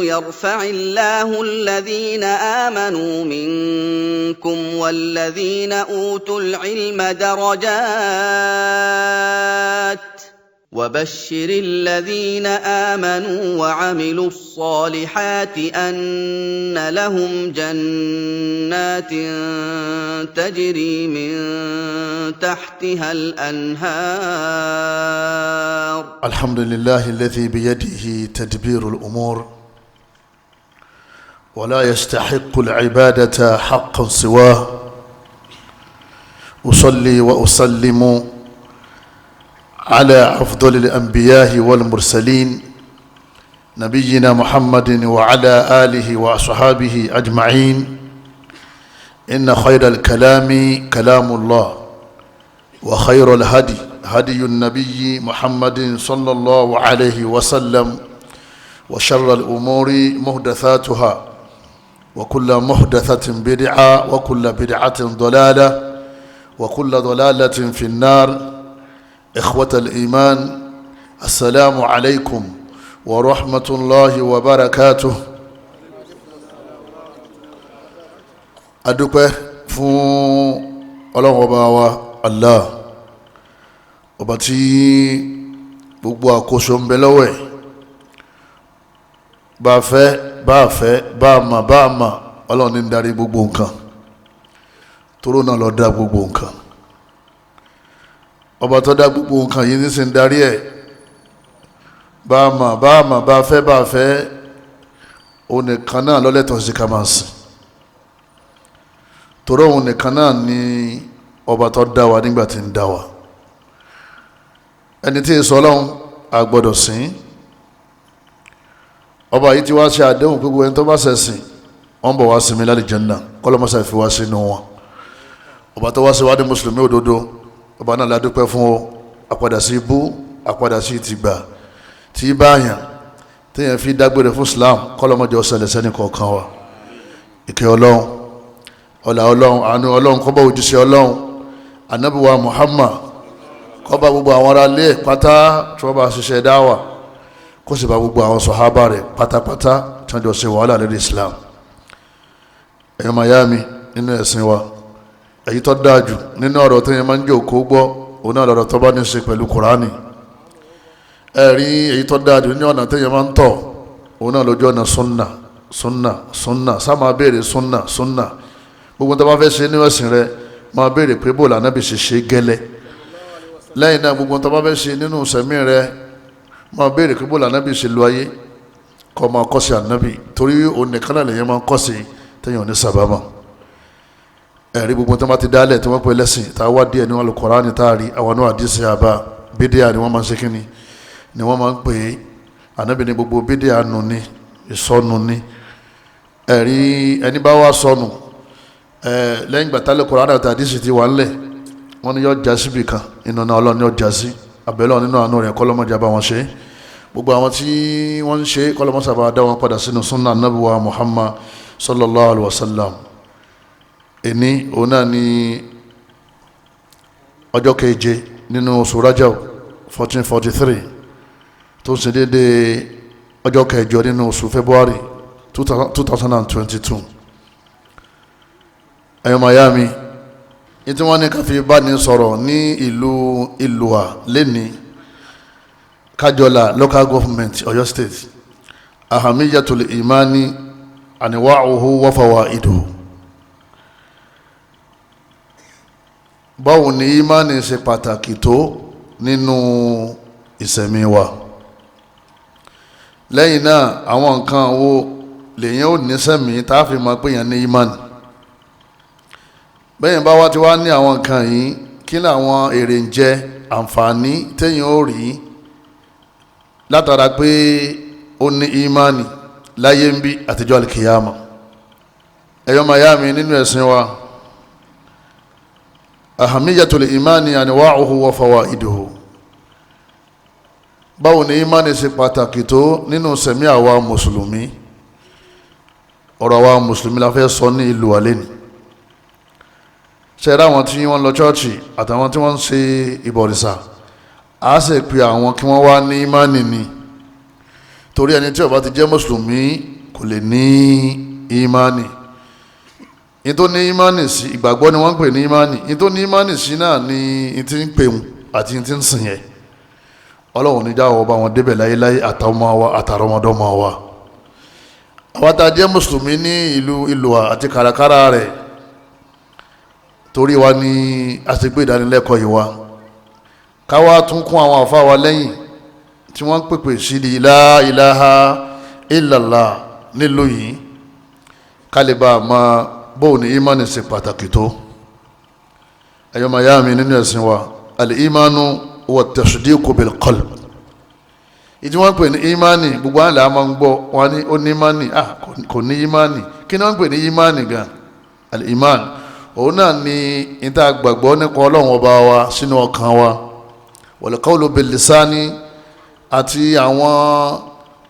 يرفع الله الذين آمنوا منكم والذين أوتوا العلم درجات وبشر الذين آمنوا وعملوا الصالحات أن لهم جنات تجري من تحتها الأنهار. الحمد لله الذي بيده تدبير الأمور ولا يستحق العبادة حقا سواه. أصلي وأسلم على أفضل الأنبياء والمرسلين نبينا محمد وعلى آله وأصحابه أجمعين. إن خير الكلام كلام الله، وخير الهدي هدي النبي محمد صلى الله عليه وسلم، وشر الأمور محدثاتها، وكل محدثة بدعة، وكل بدعة ضلالة، وكل ضلالة في النار. إخوة الإيمان، السلام عليكم ورحمة الله وبركاته. Adúpẹ́ fún Ọlọ́run ọba wa Allah, ọba tí gbogbo àkóso ń bẹ lọ́wọ́ ẹ̀. Bá fẹ́ bá fẹ́ bá mà bá mà, Ọlọ́run ní ń darí gbogbo nǹkan, toró náà ló dá gbogbo nǹkan. Ọba tó dá gbogbo nǹkan yìí ní sì ń darí ẹ̀. Bá mà bá mà bá fẹ́ bá fẹ́, òun nìkan náà lọ́lẹ́tọ̀ọ́ sí ká máa sìn, torí òun nìkan náà ni ọba tó dá wa nígbà tí ń dá wa. Ẹni tí èso Ọlọ́run a gbọ́dọ̀ sìn. Ọba yìí ti wá ṣe àdéhùn gbogbo ẹni tó bá ṣẹ̀sìn wọ́n bọ̀ wá sinmi lálẹ́ Jánnà, kọ́lọ́mọ́sá fi wá sínú wọn. Ọba tó wá sí wá ní mùsùlùmí òdodo, ọba náà ládúpẹ́ fún ọ. Àpadà sí ibú, àpadà sí ìtìgbà tí báyàn téèyàn fi dágbére fún Islam, kọ́lọ́mọ́jọ ṣẹlẹ̀ sẹ́ni kọ̀ọ̀kan wa. Ìkẹ́ Ọlọ́run, ọlà Ọlọ́run, àánú Ọlọ́run kó bá òjíṣẹ́ Ọlọ́run Ànábì wa Muhammad, kó bá gbogbo àwọn ará ilé pátá tí wọ́n bá ṣiṣẹ́ dáwà, kó sì bá gbogbo àwọn sọ̀hábà rẹ̀ pátápátá tí wọ́n jọ ṣe wàhálà lórí Islam. Ẹ̀yọ́ mayami nínú ẹ̀sìn wa, èyí tó dáa jù nínú ọ̀rọ̀ tó yẹn máa ń jẹ́ òkú gbọ́, òun náà lọ́rọ̀ tó bá ní ṣe pẹ̀lú Kùránì. Ẹ̀rí èyí tó dáa jù nínú ọ̀nà tó yẹn máa ń tọ̀, òun náà lójú ọ̀nà sunna sunna sunna. Sá máa béèrè sunna sunna. Gbogbo tó bá fẹ́ ṣe nínú ẹ̀sìn rẹ, máa béèrè pé bó lànà bí ṣe ṣe gẹ́lẹ́. Lẹ́yìn náà, gbogbo tó bá fẹ́ ṣe nínú sẹ̀mí rẹ, máa béèrè pé bó lànà bí ṣe lu ayé, kọ́ máa kọ́ sí ànábì, torí òun nìkan náà lèyẹn máa kọ́ sí téèyàn ní sábàámọ̀. Ẹ̀rí gbogbo tó bá ti dálẹ̀ tí wọ́n pè lẹ́sìn, tá a wá díẹ̀ ní Al-Kùránì, tá a rí àwọn náà àdìsí àbá bídíà ni wọ́n máa ń ṣe kínní ni wọ́n máa ń pè é. Ànábì ní gbogbo bídíà nù ní ìsọnù ní. Ẹ̀rí ẹni bá wá sọnù lẹ́yìn ìgbà tálẹ̀ Kùránì àti àdìsí ti wà ńlẹ̀, wọ́n ní yọ já síbì kan inú náà Ọlọ́run yọ já sí. Àbẹ̀lọ́ nínú àánú rẹ̀ kọ́lọ́mọjà bá wọn ṣe. Gbogbo àwọn tí wọ́n ń ṣe kọ́lọ́mọsà bá dá wọn padà sínú sunna Ànábì wa Muhammad sallallahu alayhi wa sallam. Ẹni òun náà ní ọjọ́ keje nínú oṣù Rajab 1443, tó ń ṣe déédéé ọjọ́ kẹjọ nínú oṣù February 2022. Ẹ̀yọ́ mayami ní tí wọ́n ní ká fi bá ní sọ̀rọ̀ ní ìlú Ìlúwà lẹ́ni Kájọlá local government, Ọ̀yọ́ state. Ahamiyatul imani anwa'uhu wa fawaiduhu. Báwo ni imani ṣe pàtàkì tó nínú ìsẹ̀mí wa? Lẹ́yìn náà, àwọn nǹkan wo lèyìn ò ní sẹ́mi tá a fi mọ̀ pé yẹn ní imani? Bẹ́yìn bá wá ti wá ní àwọn nǹkan yìí, kí làwọn èrè ń jẹ àǹfààní téèyàn ó rí látara pé ó ní imani láyé ń bí àtijọ́ alikiyama? Ẹ̀yọ́ mayami nínú ẹ̀sìn wa, ahamiyatul imani anwa'uhu wa fawaiduhu. Báwo ni imani ṣe pàtàkì tó nínú sẹ̀mí àwa mùsùlùmí? Ọ̀rọ̀ àwa mùsùlùmí la fẹ́ sọ ní ìlú wa lẹ́nu. Ṣe ra àwọn tí wọ́n lọ chọ́ọ̀chì àtàwọn tí wọ́n ń ṣe ìbọ̀rìṣà, á sì pe àwọn kí wọ́n wá ní imani ni, torí ẹni tí ó bá ti jẹ́ mùsùlùmí kò lè ní ìmánì. Ní tó ní ìmánì sí, ìgbàgbọ́ ni wọ́n ń pè ní ìmánì. Ní tó ní ìmánì sí náà ni ní ti ń pè wọn àti ní ti ń sìn yẹn. Ọlọ́run ní jáwọ́ bá wọn débẹ̀ láyéláyé, àtàwọn wa àtàrọmọdọ́mọ wa. Àwọn tá a jẹ́ mùsùlùmí ní ìlú Ìlúwà àti kàràkàrà rẹ̀, torí wa ní a ṣe gbé ìdánilẹ́kọ̀ọ́ yìí wa, káwa tún kún àwọn àfa wa lẹ́yìn tí wọ́n ń pèpè sí la ilaha illallah nílùú yìí, kálíbà máa bóun ní ìmánì ṣe pàtàkì tó. Ẹ̀yọ́ máa yá mi nínú ẹ̀sìn wa, al-imanu wa tasdiqu bil qalb. Ìdí wọ́n pè ní ìmánì, gbogbo àwọn làá máa ń gbọ́ wọn ní ó ní ìmánì, kò ní ìmánì. Kí ni wọ́n pè ní ìmánì gan? Al-iman òun náà ni ìta gbàgbọ́ nípa Ọlọ́run ọba wa sínú ọkàn wa, wal qawlu bil lisani, àti àwọn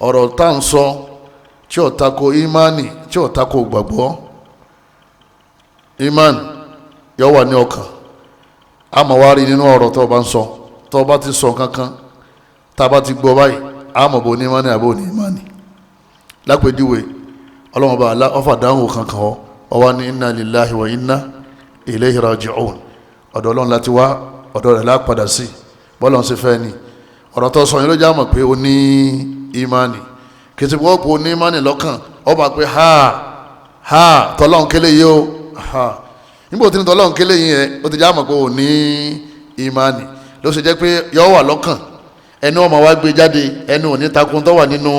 ọ̀rọ̀ tá à ń sọ tí ó tako ìmánì, tí ó tako gbàgbọ́. Ìmánì yóò wà ní ọkàn, a máa wá rí nínú ọ̀rọ̀ tó o bá ń sọ. Tó o bá ti sọ kankan, tá a bá ti gbọ́ báyìí, a mọ̀ bó ní ìmánì àbó ní ìmánì. Lápèjúwe, Ọlọ́run ọba ọfà dáhùn kankan ọ wá ní inna lillahi wa inna ilayhi raji'un. Ọ̀dọ̀ Ọlọ́run láti wá, ọ̀dọ̀ rẹ̀ lápadà sí, bọ́lá ń ṣe fẹ́ ni. Ọ̀rọ̀ tó sọ yẹn ló já mọ̀ pé ó ní ìmánì. Kìtì wọ́n kò ní ìmánì lọ́kàn, ọ bá pé ha ha tọ́lọ́run kélé yìí o, ha níbo tí ní tọ́lọ́run kélé yìí yẹn, ó ti já mọ̀ pé ó ní ìmánì. Ló ṣe jẹ́ pé yọ wà lọ́kàn, ẹnu ọmọ wa gbé jáde, ẹnu òní takun tó wà nínú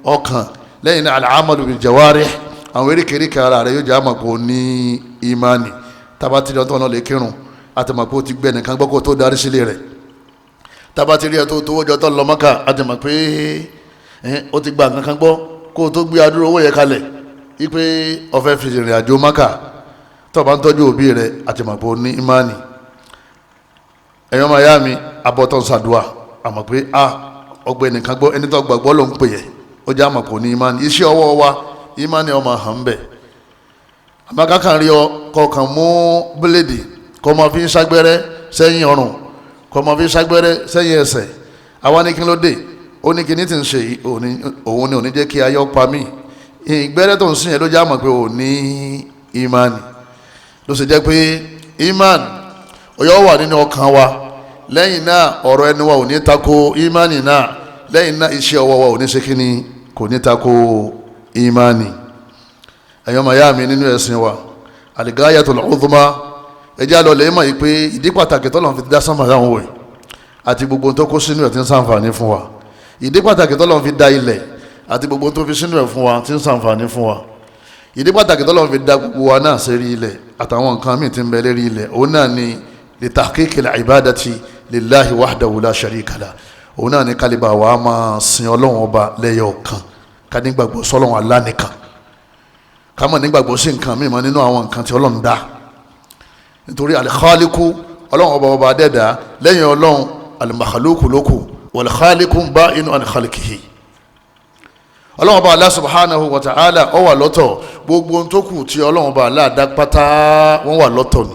ọkàn. Lẹ́yìn náà al-amalu bil jawarih, àwọn eríkèéríkèé ara rẹ̀ yóò já mọ̀ pé ó ní ìmánì. Tába ti rí ọtọ́ náà lè kírun, àtẹ̀mọ̀ pé ó ti gbẹ nìkan gbọ́ kó tó darí sílé rẹ̀. Tába ti rí ẹ tó wọ́jọ́ tó lọ Mọ́kà, àtẹ̀mọ̀ pé ó ti gba nǹkan kan gbọ́ kó tó gbé adúrò owó yẹn kalẹ̀ wípé ó fẹ́ fi ìrìn àjò Mọ́kà. Tó bá ń tọ́jú òbí rẹ̀, àtẹ̀mọ̀ pé ó ní ìmánì. Ẹ̀yọ́ máa yá mi, abọ́tọ̀ ṣàdúà, àmọ̀ pé a ọgbẹ́ nìkan gbọ́, ẹni tó gbàgbọ́ ló ń pè yẹ, ó jẹ́ àmọ̀ pé ó ní ìmánì. Iṣẹ́ ọwọ́ wa, ìmánì ọmọ hàn bẹ̀. Àmọ́ kákan rí ọ kọkàn mú bíléèdì kọ́ máa fi ń ságbẹ́rẹ́ sẹ́yìn ọrùn, kọ́ máa fi ń ságbẹ́rẹ́ sẹ́yìn ẹsẹ̀. Àwa ní kí ló dé? Ó ní kí ní ti ń ṣe òun ni òní jẹ́ kí ayọ́ pa mí. Ìgbẹ́rẹ́ tó ń sìn yẹn ló jẹ́ àmọ̀ pé ò ní ìmánì. Ló ṣe jẹ́ pé ìmánì ọ̀yọ́ wà nínú ọkàn wa. Lẹ́yìn náà ọ̀rọ̀ ẹnu wa ò ní tako ìmánì náà. Lẹ́yìn náà iṣẹ́ ọwọ́ wa ò ní ṣe kíni, kò ní tako ìmánì. Ẹ̀yọ́ màyá mi nínú ẹ̀sìn wa, al-ghayatul uzma, ẹjẹ́ àlọ́ lè mọ̀ yìí pé ìdí pàtàkì tọ́lọ́run fi dá sánmà dáhùn wò àti gbogbo tó kó sínú ẹ̀ tí ń ṣàǹfààní fún wa. Ìdí pàtàkì tọ́lọ́run fi dá ilẹ̀ àti gbogbo tó fi sínú ẹ̀ fún wa tí ń ṣàǹfààní fún wa. Ìdí pàtàkì tọ́lọ́run fi dá gbogbo wa náà sérí ilẹ̀ àtàwọn nǹkan míì tí ń bẹ lérí ilẹ̀, òun náà ni li tahqiqil ibadati lillahi wahdahu la sharika lah. Òun náà ni kálíbà wa máa sin Ọlọ́run ọba lẹ́yọ̀ kan, ká nígbàgbọ́ sọ́lọ́run Allah nìkan, ká má nígbàgbọ́ sí nǹkan míì mọ́ nínú àwọn nǹkan tí Ọlọ́run dá. Nítorí al-khaliqu, Ọlọ́run ọba ọba dẹ́dà, lẹ́yìn Ọlọ́run al-makhluqu lókù, wal-khaliqu ba'inun an khalqihi. Ọlọ́run ọba Allah subhanahu wa ta'ala ó wà lọ́tọ̀, gbogbo ohun tó kù tí Ọlọ́run ọba Allah dá pátá wọ́n wà lọ́tọ̀ ni.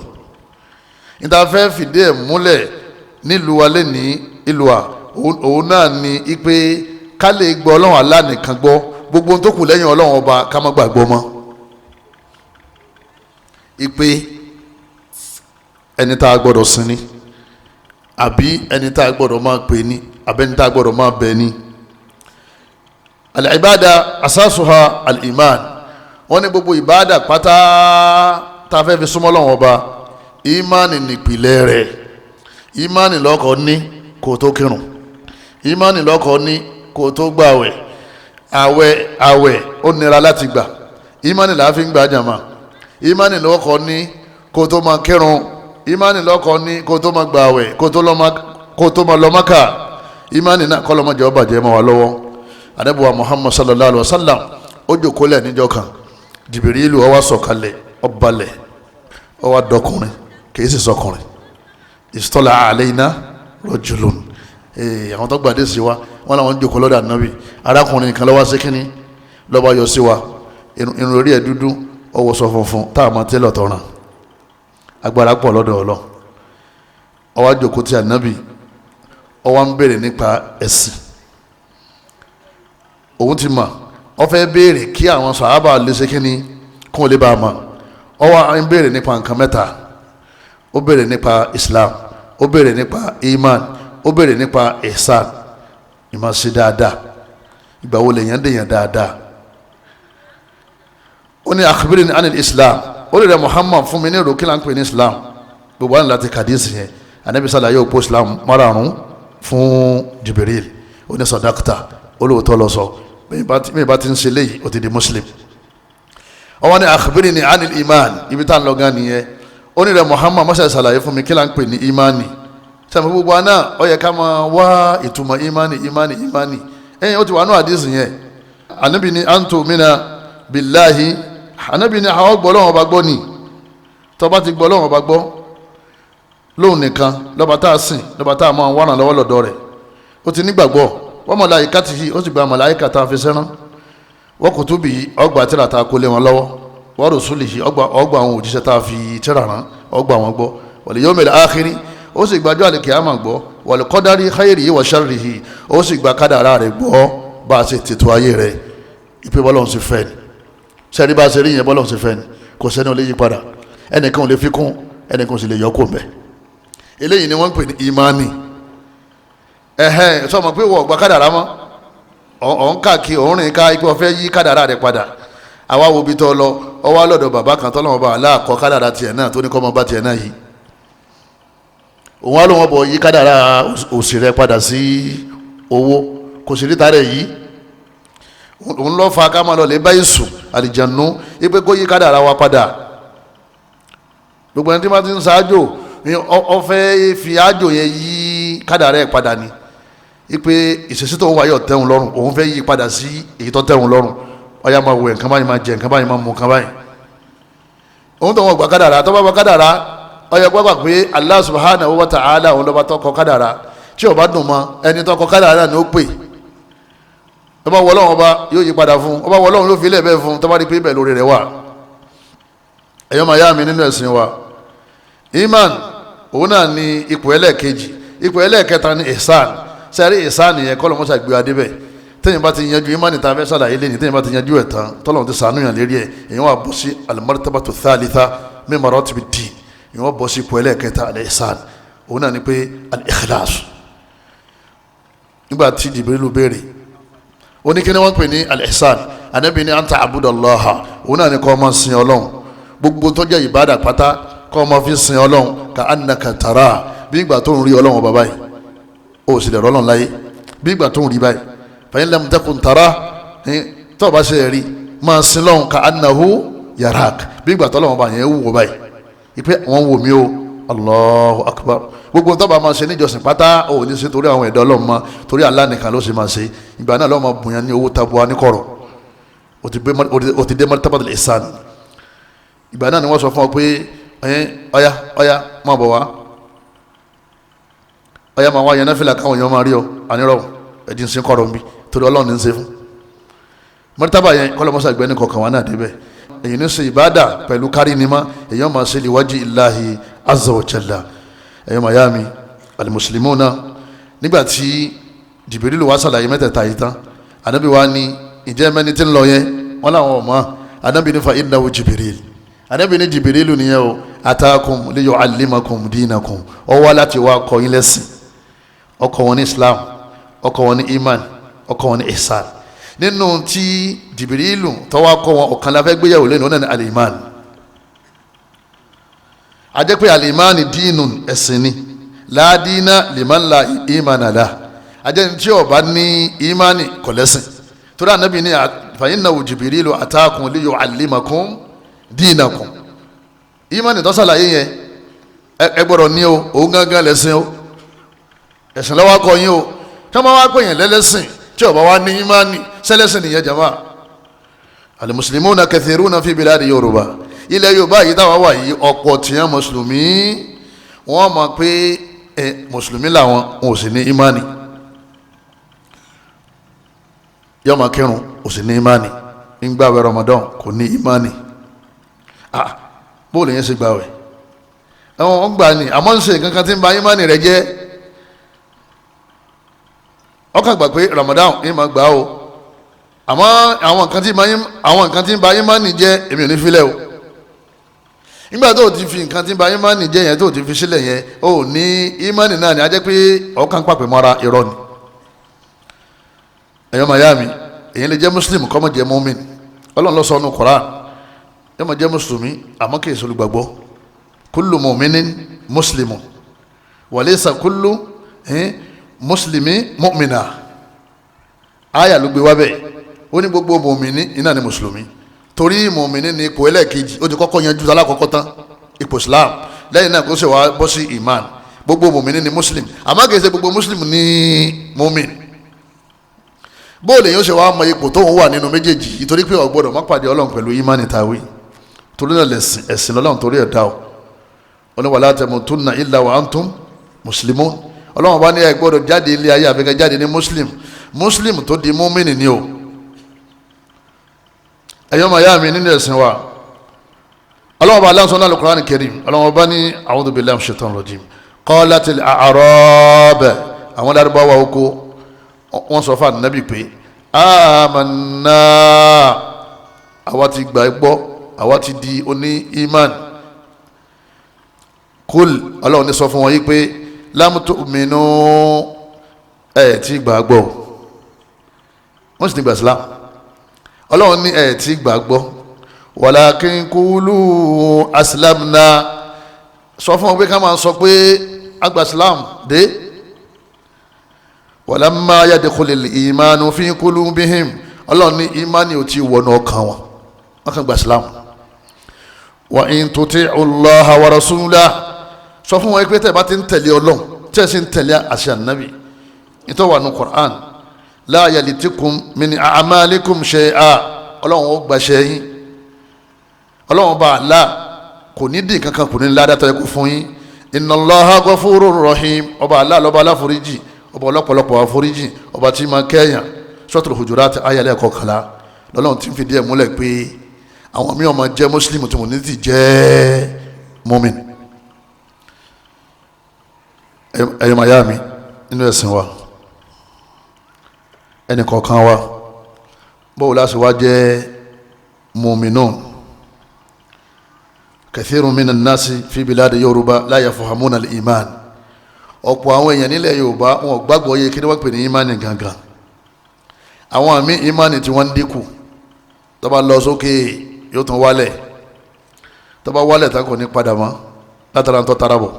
Níta fẹ́ fìdí ẹ̀ múlẹ̀ nílùú wa lẹ́ni ìlú wa, òun náà ni ipe ká lè gbọ́ Ọlọ́run Allah nìkan gbọ́, gbogbo ohun tó kù lẹ́yìn Ọlọ́run ọba ká má gbàgbọ́ mọ́. Ipe ẹni tá a gbọ́dọ̀ sin ni, àbí ẹni tá a gbọ́dọ̀ máa pè ní, àbí ẹni tá a gbọ́dọ̀ máa bẹ̀ ni. Al-ibada asasuha al-iman. Wọ́n ní gbogbo ìbáàdà pátá tá a fẹ́ fi súnmọ́ Ọlọ́run ọba, ìmánì nìpìlẹ̀ rẹ̀. Ìmánì lọ́kọ̀ ní kó tó kírun, ìmánì lọ́kọ̀ ní kó tó gbàwẹ̀. Àwẹ̀ ó nira láti gbà, ìmánì làá fi ń gbà jàmá. Ìmánì lọ́kọ̀ ní kó tó máa kírun, ìmánì lọ́kọ̀ ní kó tó máa gbàwẹ̀, kó tó máa lọ Mákà. Ìmánì náà kọ́lọ́mọdé ó bàjẹ́ mọ́ wa lọ́wọ́. Ànábì wa Muhammad sallallahu alayhi wa sallam ó jókòó lẹ̀ níjọ́ kan, Jìbìrìlù ó wá sọ̀kalẹ̀, ó balẹ̀, ó wá dọkùnrin, kìí sì sọkùnrin. Istala alayna rajulun. Àwọn tó gbàdé sí wa wọn làwọn jókòó lọ́dọ̀ Ànábì. Arákùnrin kan ló wá sí kínní, ló bá yọ sí wa, irun orí ẹ̀ dúdú, ó wọṣọ funfun tá a máa tẹ́lọ̀ tọ́ran, agbára pọ̀ lọ́dọ̀ Ọlọ́run. Ó wá jókòó ti Ànábì, ó wá ń béèrè nípa ẹ̀sìn. Òun ti mọ̀ Ó fẹ́ béèrè kí àwọn sàhábà lè ṣe kíni kún lè bá a mọ̀. Ó wá ń béèrè nípa nǹkan mẹ́ta. Ó béèrè nípa Islam, ó béèrè nípa iman, ó béèrè nípa ihsan, ìmọ̀ sí dáadáa. Ìgbà wo lèèyàn dèèyàn dáadáa? Ó ní akhbirni anil Islam. Ó lè rẹ Muhammad fún mi ní ìrò kí là ń pè ní Islam. Gbogbo àwọn láti kàdísì yẹn, Anabi sàlàyé òpó Islam márààrún fún Jibril. Ó ní sadaqta, olóòótọ́ lọ sọ, bẹ́ẹ̀ bá ti ń ṣe léyìí ó ti di Muslim. Ó wá ní akhbirni anil iman, ibi tá à ń lọ gan nìyẹn. Ó ní rẹ Muhammad mọ́sá ṣàlàyé fún mi kí là ń pè ní imani. Sàmì gbogbo àná ó yẹ ká máa wá ìtumọ̀ imani imani imani. Ẹ̀yìn ó ti wà ní àdísì yẹn. Anabi ní antu mina billahi, Anabi ní àwọn gbọ́ lọ́wọ́ ọba gbọ́ ni. Tó bá ti gbọ́ lọ́wọ́ ọba gbọ́ lóhùn nìkan lọ́ba tá a sìn, lọ́ba tá a máa wà ràn lọ́wọ́ lọ́dọ̀ rẹ̀, ó ti nígbàgbọ́. Wa malaikatihi, ó sì gba màláíkà tá a fi sẹ́rán. Wa kutubihi, ọgbà tíra tá a kó lé wọn lọ́wọ́. Wa rusulihi, ọgbà àwọn òjíṣẹ́ tá a fi tíra rán, ọgbà wọn gbọ́. Wal yawmil akhiri, ó sì gbàjọ́ àlìkìyámà gbọ́. Wal qadari khairihi wa sharrihi, ó sì gba kádàrá rẹ̀ gbọ́, bá a ṣe tètò ayé rẹ̀ ìpè bọ́lọ́hún sì fẹ́ ni. Sẹ́ni bá a ṣe rí yẹn bọ́lọ́hún sì fẹ́ ni, kò sẹ́ni ò lè yí padà, ẹnìkan ò lè fi kún, ẹnìkan ò sì lè yọ kó mbẹ́. Eléyìí ni wọ́n ń pè ní imani. Ẹ̀hẹ́n, sọ ma pé wọ́n gba kádàrá mọ́, ọ̀n káàkiri òun rìn ká ipò ọ̀fẹ́ yí kádàrá rẹ̀ padà. Àwa wo bi tọ́ lọ, ọwọ́ alọ́dọ̀ bàbá kan tọ́lọ́wọ́n bá aláàkọ́ kádàrá tiẹ̀ náà tó ní kọ́ ọmọ bá tiẹ̀ náà yìí. Òun á lóun bọ̀ yí kádàrá òsì rẹ̀ padà sí owó, kò sì ríta rẹ̀ yìí. Òun lọ́ fa ká máa lọ lè bá èṣù àlìjànú ipe kó yí kádàrá wa padà. Gbogbo ẹni tí wọ́n ti ń ṣáájò ó fẹ́ fi ájò yẹn yí kádàrá ẹ̀ padà ni, ipe ìṣesí tó ń wáyọ̀ tẹ́hun lọ́rùn, òun fẹ́ yí padà sí èyí tó tẹ́hun lọ́rùn. Ọ̀yà máa wẹ̀ nǹkan báyìí, máa jẹ nǹkan báyìí, máa mú nǹkan báyìí. Òun tó wọn gbà kádàrá, tó bá gbà kádàrá, ọ̀yà gbàgbà pé Allah subhanahu wa ta'ala òun lọ́ba tó kọ kádàrá. Tí ó bá dùn mọ́ ẹni tó kọ kádàrá ni ó pè. Tó bá wọlọ́run ọba yóò yí padà fún, ọba wọlọ́run yóò fi ilẹ̀ bẹ́ẹ̀ fún, tó bá rí pé bẹ́ẹ̀ lórí rẹ̀ wà. Ẹ̀yọ́ máa yá mi nínú ẹ̀sìn wa, iman òun náà ni ipò ẹlẹ́ẹ̀kejì. Ipò ẹlẹ́ẹ̀kẹta ni ihsan. Sẹ́rí ihsan yẹn kọ́ lọ́mọ́sá gbé adé bẹ́ẹ̀. Tẹ́yìn bá ti yanjú imani tá a fẹ́ sàlàyé lẹ́yìn, tẹ́yìn bá ti yanjú ẹ̀ tán, tọ́lọ́run ti sànú yàn lérí ẹ̀, èyàn wà bọ́ sí al-martabatu thalitha min maratibi ddin, èyàn wà bọ́ sí ipò ẹlẹ́ẹ̀kẹta al-ihsan. Òun náà ni pé al-ikhlas. Nígbà tí Jibrilu béèrè, ó ní kí ni wọ́n pè ní al-ihsan? Ànábì ní anta abudallaha, òun náà ni kó máa sin Ọlọ́run, gbogbo tó jẹ́ ìbádà pátá kó máa fi sin Ọlọ́run, ka annaka tara, bí ìgbà tó ń rí Ọlọ́run ọba báyìí, ó sì lè rọ́lọ́run láyé, bí ìgbà tó ń rí báyìí. Fa in lam takun tara, tó o bá ṣe rí, máa sin lọ́run ka annahu yarak, bí ìgbà tó Ọlọ́run ọba yẹn wò báyìí, ìpè wọ́n wò mí o, Allahu akbar. Gbogbo tó bá máa ṣe níjọsìn pátá, ò ní ṣe torí àwọn ẹ̀dá Ọlọ́run mọ́, torí Allah nìkan ló ṣe máa ṣe. Ìgbà náà lọ́wọ́ máa bùnyàn ní owó tabua ní kọ̀rọ̀, ó ti dé martabatul ihsan. Ìgbà náà ni wọ́n sọ fún ọ pé ọ̀yá ọ̀yá máa bọ̀ wá, ọ̀yá máa wá yẹn náfìlà káwọn èèyàn máa rí ọ, ànírọ̀ ẹ̀dí ń sin kọ̀rọ̀ ń bí torí Ọlọ́run ní ń ṣe fún. Martaba yẹn kọ́lọ́mọ́sá ìgbẹ́ni kọ̀ọ̀kan wà náà débẹ̀. Èyí ní ṣe ìbádà pẹ̀lú kárí ni ma, èyàn máa ṣe liwaji illahi azza wa jalla. Ẹ̀yọ́ mayami alimuslimuna, nígbà tí Jibrilu wá sàlàyé mẹ́tẹ̀ẹ̀ta yìí tán, anabi wa ní ìjẹ́ mẹ́ni tí ń lọ yẹn, wọ́n làwọn ọmọ anabi ní fa innahu Jibril, anabi ní Jibrilu nìyẹn o, atakum liyuallimakum dinakum, ó wá láti wá kọ́ yín lẹ́sìn, ó kọ́ wọn ní Islam, ó kọ́ wọn ní iman, ó kọ́ wọn ní ihsan. Nínú tí Jibrilu tó wá kọ́ wọn, ọ̀kan la fẹ́ gbéyàwó lẹ́nu, ọ̀nà ní al-iman. A jẹ́ pé al-iman dínú ẹ̀sìn ni, la dina liman la imana lah. A jẹ́ ní tí ó bá ní imani kò lẹ́sìn, torí Ànábì ní fa innahu Jibrilu atakum liyuallimakum dinakum. Imani tó sàlàyé yẹn ẹ gbọ́dọ̀ ní o, òun gángan lẹ́sìn o, ẹ̀sìn ló wá kọ́ yín o. Tí wọ́n bá wá pè yẹn lẹ́lẹ́sìn tí ó bá wá ní imani, sẹ́lẹ̀sìn nìyẹn jama. Al-muslimuna kathiruna fi biladi Yorùbá. Ilẹ̀ Yorùbá yìí táwa wà yìí, ọ̀pọ̀ tìyàn mùsùlùmí, wọ́n mọ̀ pé ẹ mùsùlùmí làwọn, wọn ò sì ní imani. Yóò máa kírun, ò sì ní imani. Ń gbààwẹ̀ Ramadan, kò ní imani. Ah, bóòlù yẹn ṣe gbààwẹ̀? Ẹ̀wọ̀n ń gbà ní, àmọ́ ń ṣe nǹkan kan tí ń ba imani rẹ̀ jẹ́. Ọkàn gbà pé Ramadan ń máa gbà o, Àmọ́ àwọn nǹkan tí ń ba ìmánì jẹ́ èmi ò ní filẹ̀ o. Nígbà tó o ti fi nǹkan tí ń ba ìmánì jẹ́ yẹn tó o ti fi sílẹ̀ yẹn, o ní ìmánì náà ni a jẹ́ pé ọkàn pàpẹ́ mọ́ra irọ́ ni. Ẹ̀yọ́ mayami, èyí lè jẹ́ muslim kó má jẹ́ mu'min. Ọlọ́run ló sọ ọ́nù Qur'an, yóò máa jẹ́ mùsùlùmí àmọ́ kì í ṣe olùgbàgbọ́. Kullu mu'minin muslimun wa laysa kullu muslimi mu'mina. Àyà ló gbé wá bẹ́ẹ̀, ó ní gbogbo mùmíní iná ni mùsùlùmí, torí mùmíní ni ipò ẹlẹ́ẹ̀kejì, ó ti kọ́kọ́ yanjú alákọ̀ọ́kọ́ tán, ipò Islam, lẹ́yìn náà kó sì wá bọ́ sí iman. Gbogbo mùmíní ni muslim, àmọ́ kì í ṣe gbogbo muslim ní mu'min. Bóòlù yóò ṣe wá mọ ipò tóun wà nínú méjèèjì, ìtorí pé ó gbọ́dọ̀ má pàdé Ọlọ́run pẹ̀lú imani tàwí. Torí náà lẹ̀sìn ẹ̀sìn lọ́lọ́run torí ẹ̀ dá o. Ó ní wala tamutunna illa wa antum muslimun. Ọlọ́run bá ní ẹ gbọ́dọ̀ jáde ilé ayé àfikẹ́ jáde ní muslim. Muslim tó di múmìnì ni o. Ẹ̀yọ́ màá yá mi nínú ẹ̀sìn wa, Ọlọ́run bá aláǹsọ náà al-Qur'an al-Karim. Ọlọ́run bá ní a'udhu billahi minash shaitanir rajim. Qalatil a'rab, àwọn Lárúbáwá oko wọ́n sọ fún Ànábì pé amanna, àwa ti gbà gbọ́, àwa ti di oní iman. Kul, Ọlọ́run ní sọ fún wọn yí pé lam tu'minu, ẹ̀ tí gbà gbọ́. Wọ́n sì ti gbà Islam. Ọlọ́run ní ẹ̀ tí gbà gbọ́. Walakin qulu aslamna, sọ fún wọn pé ká máa sọ pé àgbà Islam dé. Walamma yadkhulil imanu fi qulubihim, Ọlọ́run ní imani ò ti wọnú ọkàn wọn, wọn kàn gba Islam. Wa in tuti'u Allaha wa rasulahu, sọ fún wọn pé tẹ́ ẹ bá ti ń tẹ̀lé Ọlọ́run, tẹ́ ẹ sì ń tẹ̀lé àṣẹ ànábì nítorí wà ní Qur'an, la yalitikum min a'malikum shay'a, Ọlọ́run ó gbàṣẹ yín. Ọlọ́run bá a la kò ní dín kankan, kò ní ládàá tó yẹ kó fún yín. Inna Allaha ghafurur rahim, ọba àlá lọ́ba aláforíjì, ọba ọlọ́pọ̀lọpọ̀ àforíjì, ọba tí ma kẹ́yàn. Suratul Hujurat ayẹlẹ́ kọkànlá lọ́lọ́run ti ń fi díẹ̀ múlẹ̀ pé àwọn míì ọmọ jẹ́ mùsùlùmí tí mo ní ti jẹ́ mùmínì. Ẹ̀yọ́ màyá mi nínú ẹ̀sìn wa, ẹnì kọ̀ọ̀kan wa báwo la ṣe wá jẹ́ mu'minun? Kathirun minan nasi fi biladi Yorùbá la yafhamuna al-iman. Ọ̀pọ̀ àwọn èèyàn nílẹ̀ Yorùbá wọn ò gbàgbọ́ yé kí ni wọ́n pè ní imani gangan. Àwọn àmì imani tí wọ́n ń dínkù, tó bá lọ sókè yóò tún wálẹ̀, tó bá wálẹ̀ tá kò ní padà mọ́ látara ń tọ́ tara bọ̀.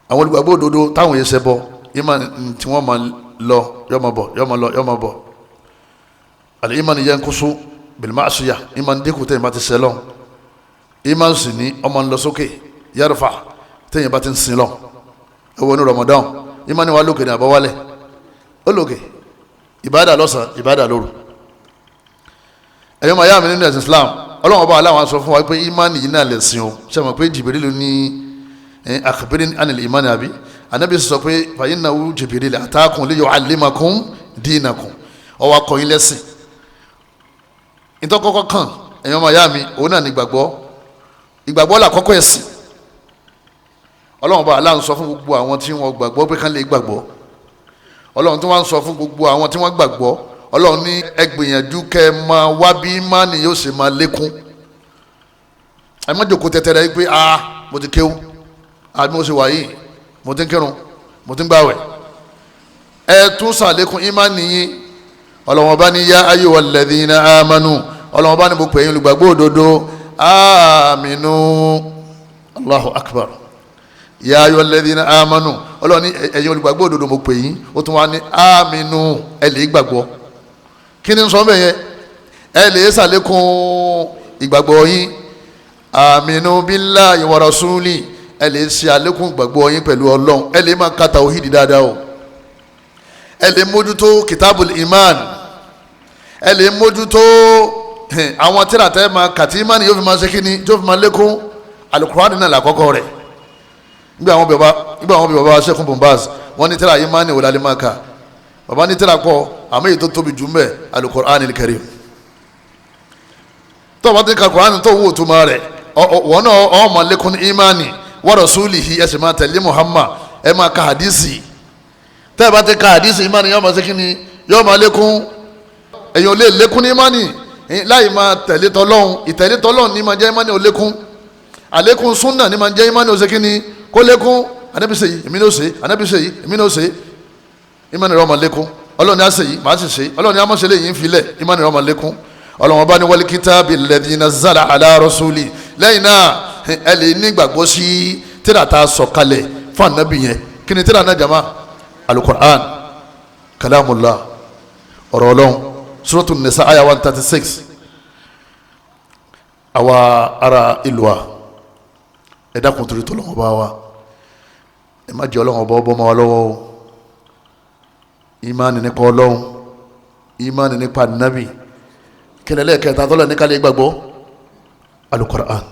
Àwọn olùgbàgbọ́ òdodo táwọn yẹn ṣẹbọ, imani tí wọ́n máa lọ yóò máa bọ̀, yóò máa lọ yóò máa bọ̀. Al-imani yanqusu bil-ma'siyah, imani dínkù tẹ̀yìn bá ti sẹ́lọ̀. Imani sì ní ọmọ ń lọ sókè yarfa tẹ̀yìn bá ti ń sin lọ. Ẹwọ ní Ramadan, imani wa lókè ní àbáwálẹ̀, ó lókè, ìbádà lọ́sàn, ìbádà lóru. Ẹ̀yọ́ màá yá mi nínú ẹ̀sìn Islam, Ọlọ́run ọba aláwọn sọ fún wa pé imani yìí náà lẹ̀sìn o. Ṣé mo pé Jibrilu ní akhbirni anil imani àbí? Anabi sọ pé fàyínàwó Jibril atakum li yu'allimakum dinakum, ọwọ́ akọyin lẹ́sìn. Ìtọ́kọ́kọ́ kan ẹ̀yọ́ màá yá mi, òun náà ní ìgbàgbọ́. Ìgbàgbọ́ là kọ́kọ́ ẹ̀sìn. Ọlọ́run bá Allah ń sọ fún gbogbo àwọn tí wọ́n gbàgbọ́ pé kán lè gbàgbọ́. Ọlọ́run tí wọ́n ń sọ fún gbogbo àwọn tí wọ́n gbàgbọ́, Ọlọ́run ní ẹ gbìyànjú kẹ́ ẹ máa wá bí ìmánì yóò ṣe máa lékún. Ẹ má jòkó tẹ́tẹ́rẹ́ yìí pé ah mo ti kéwú, ah bí mo ṣe wà yìí mo ti ń kírun, mo ti ń gbàwẹ̀. Ẹ tún ṣàlékún ìmánì yín. Ọlọ́run bá ní yá ayyuhal ladhina amanu, Ọlọ́run bá ní mo pè yín olùgbàgbọ́ òdodo, aminu. Allahu akbar. Ya ayyuhal ladhina amanu, Ọlọ́run ní ẹ̀yin olùgbàgbọ́ òdodo mo pè yín, ó tún wá ní aminu, ẹ lè gbàgbọ́. Kí ni sọ bẹ́ẹ̀ yẹn? Ẹ lè ṣàlékún ìgbàgbọ́ yín. Aminu billahi wa rasuli, ẹ lè ṣe àlékún ìgbàgbọ́ yín pẹ̀lú Ọlọ́run. Ẹ lè máa ka tawhidi dáadáa o, ẹ lè mójútó kitabul iman, ẹ lè mójútó àwọn tíra tẹ́ máa kàtí imani yóò fi máa ṣe kí ni, yóò fi máa lékún. Alukurani náà làkọ́kọ́ rẹ̀. Nígbà àwọn bí baba Sheikh Bombaz wọ́n ní tíra imani wò lálẹ́ máa kà, baba ní tíra pọ̀, àmọ́ èyí tó tóbi jù mbẹ́ alukurani karim. Tó bá ti ka kurani tó wò tó máa rẹ̀, wọ́n náà ọ̀ máa lékún imani wa rasulihi, ẹ sì máa tẹ̀lé Muhammad, ẹ máa ka hadisi. Tẹ́ ẹ bá ti ka hadisi imani yóò máa ṣe kí ni, yóò máa lékún. Èèyàn lè lékún ní ìmánì láì máa tẹ̀lé tọlọ́hun. Ìtẹ̀lé tọlọ́hun ní máa jẹ́ ìmánì ó lékún. Àlékún súnà ní máa jẹ́ ìmánì ó ṣe kí ni kó lékún. Ànábì ṣe yìí, èmi ní ó ṣe. Ànábì ṣe yìí, èmi ní ó ṣe. Ìmánì rẹ̀ ó máa lékún. Ọlọ́run ní á ṣe yìí, màá sì ṣe. Ọlọ́run ní á má ṣe léyìí ń filẹ̀, ìmánì rẹ̀ ó máa lékún. Ọlọ́run bá ní wal kitabi alladhi nazzala ala rasuli. Lẹ́yìn náà ẹ lè ní ìgbàgbọ́ sí tírà tá a sọ kalẹ̀ fún ànábì yẹn. Kí ni tírà náà jama? Alukur'an, kalamullah, ọ̀rọ̀ Ọlọ́run. Suratul Nisa aya 136. Àwa ara ìlú wa, ẹ dákun torí tọ́lọ́wọ́n bá wa, ẹ má jẹ́ Ọlọ́run ọba ọbọ̀ mọ́ wa lọ́wọ́ o. Ìmánì nípa Ọlọ́run, ìmánì nípa ànábì. Kílẹ̀ kẹta tọ́lọ̀ ní kálí gbàgbọ́? Alukur'an.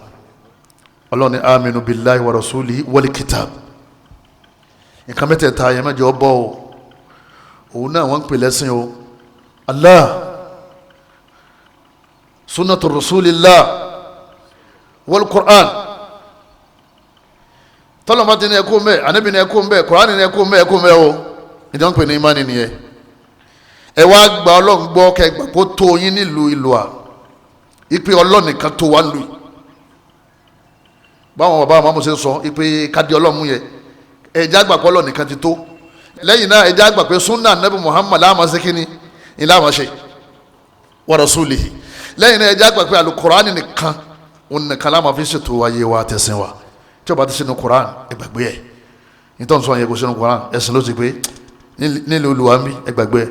Ọlọ́run ní aminu billahi wa rasulihi wal kitab. Nǹkan mẹ́tẹ̀ẹ̀ta yẹn mẹ́jọ bọ́ o. Òun náà wọ́n ń pè lẹ́sìn o. Allah, sunnatu rasulillah wal Qur'an. Tọ́lọ̀ bá ti ní ẹkú mbẹ́, ànábì ní ẹkú mbẹ́, Qur'an ní ẹkú mbẹ́, ẹkú mbẹ́ o. Ìjọ ń pè ní ìmánì nìyẹn. Ẹ wá gba Ọlọ́run gbọ́, kẹ gbà kó tó yín nílùú ìlú à ipe Ọlọ́run nìkan tó wá lù yìí. Báwọn bàbá àwọn amúṣe sọ ipe kádìí Ọlọ́run mú yẹ, ẹjẹ àgbà pé Ọlọ́run nìkan ti tó. Lẹ́yìn náà ẹjẹ àgbà pé sunna nabi Muhammad láàmà ṣe kíni ilé àmà ṣe wa rasulihi. Lẹ́yìn náà ẹjẹ àgbà pé alukur'an nìkan òun nìkan láàmà fi ṣètò ayé wa àtẹ̀sìn wa. Tí o bá ti sínú Kur'an ẹ gbàgbé ẹ. Nítorí sọ yẹ kó sínú Kur'an ẹ̀sìn ló ti pé nílùú olùwà ń bí, ẹ gbàgbé ẹ.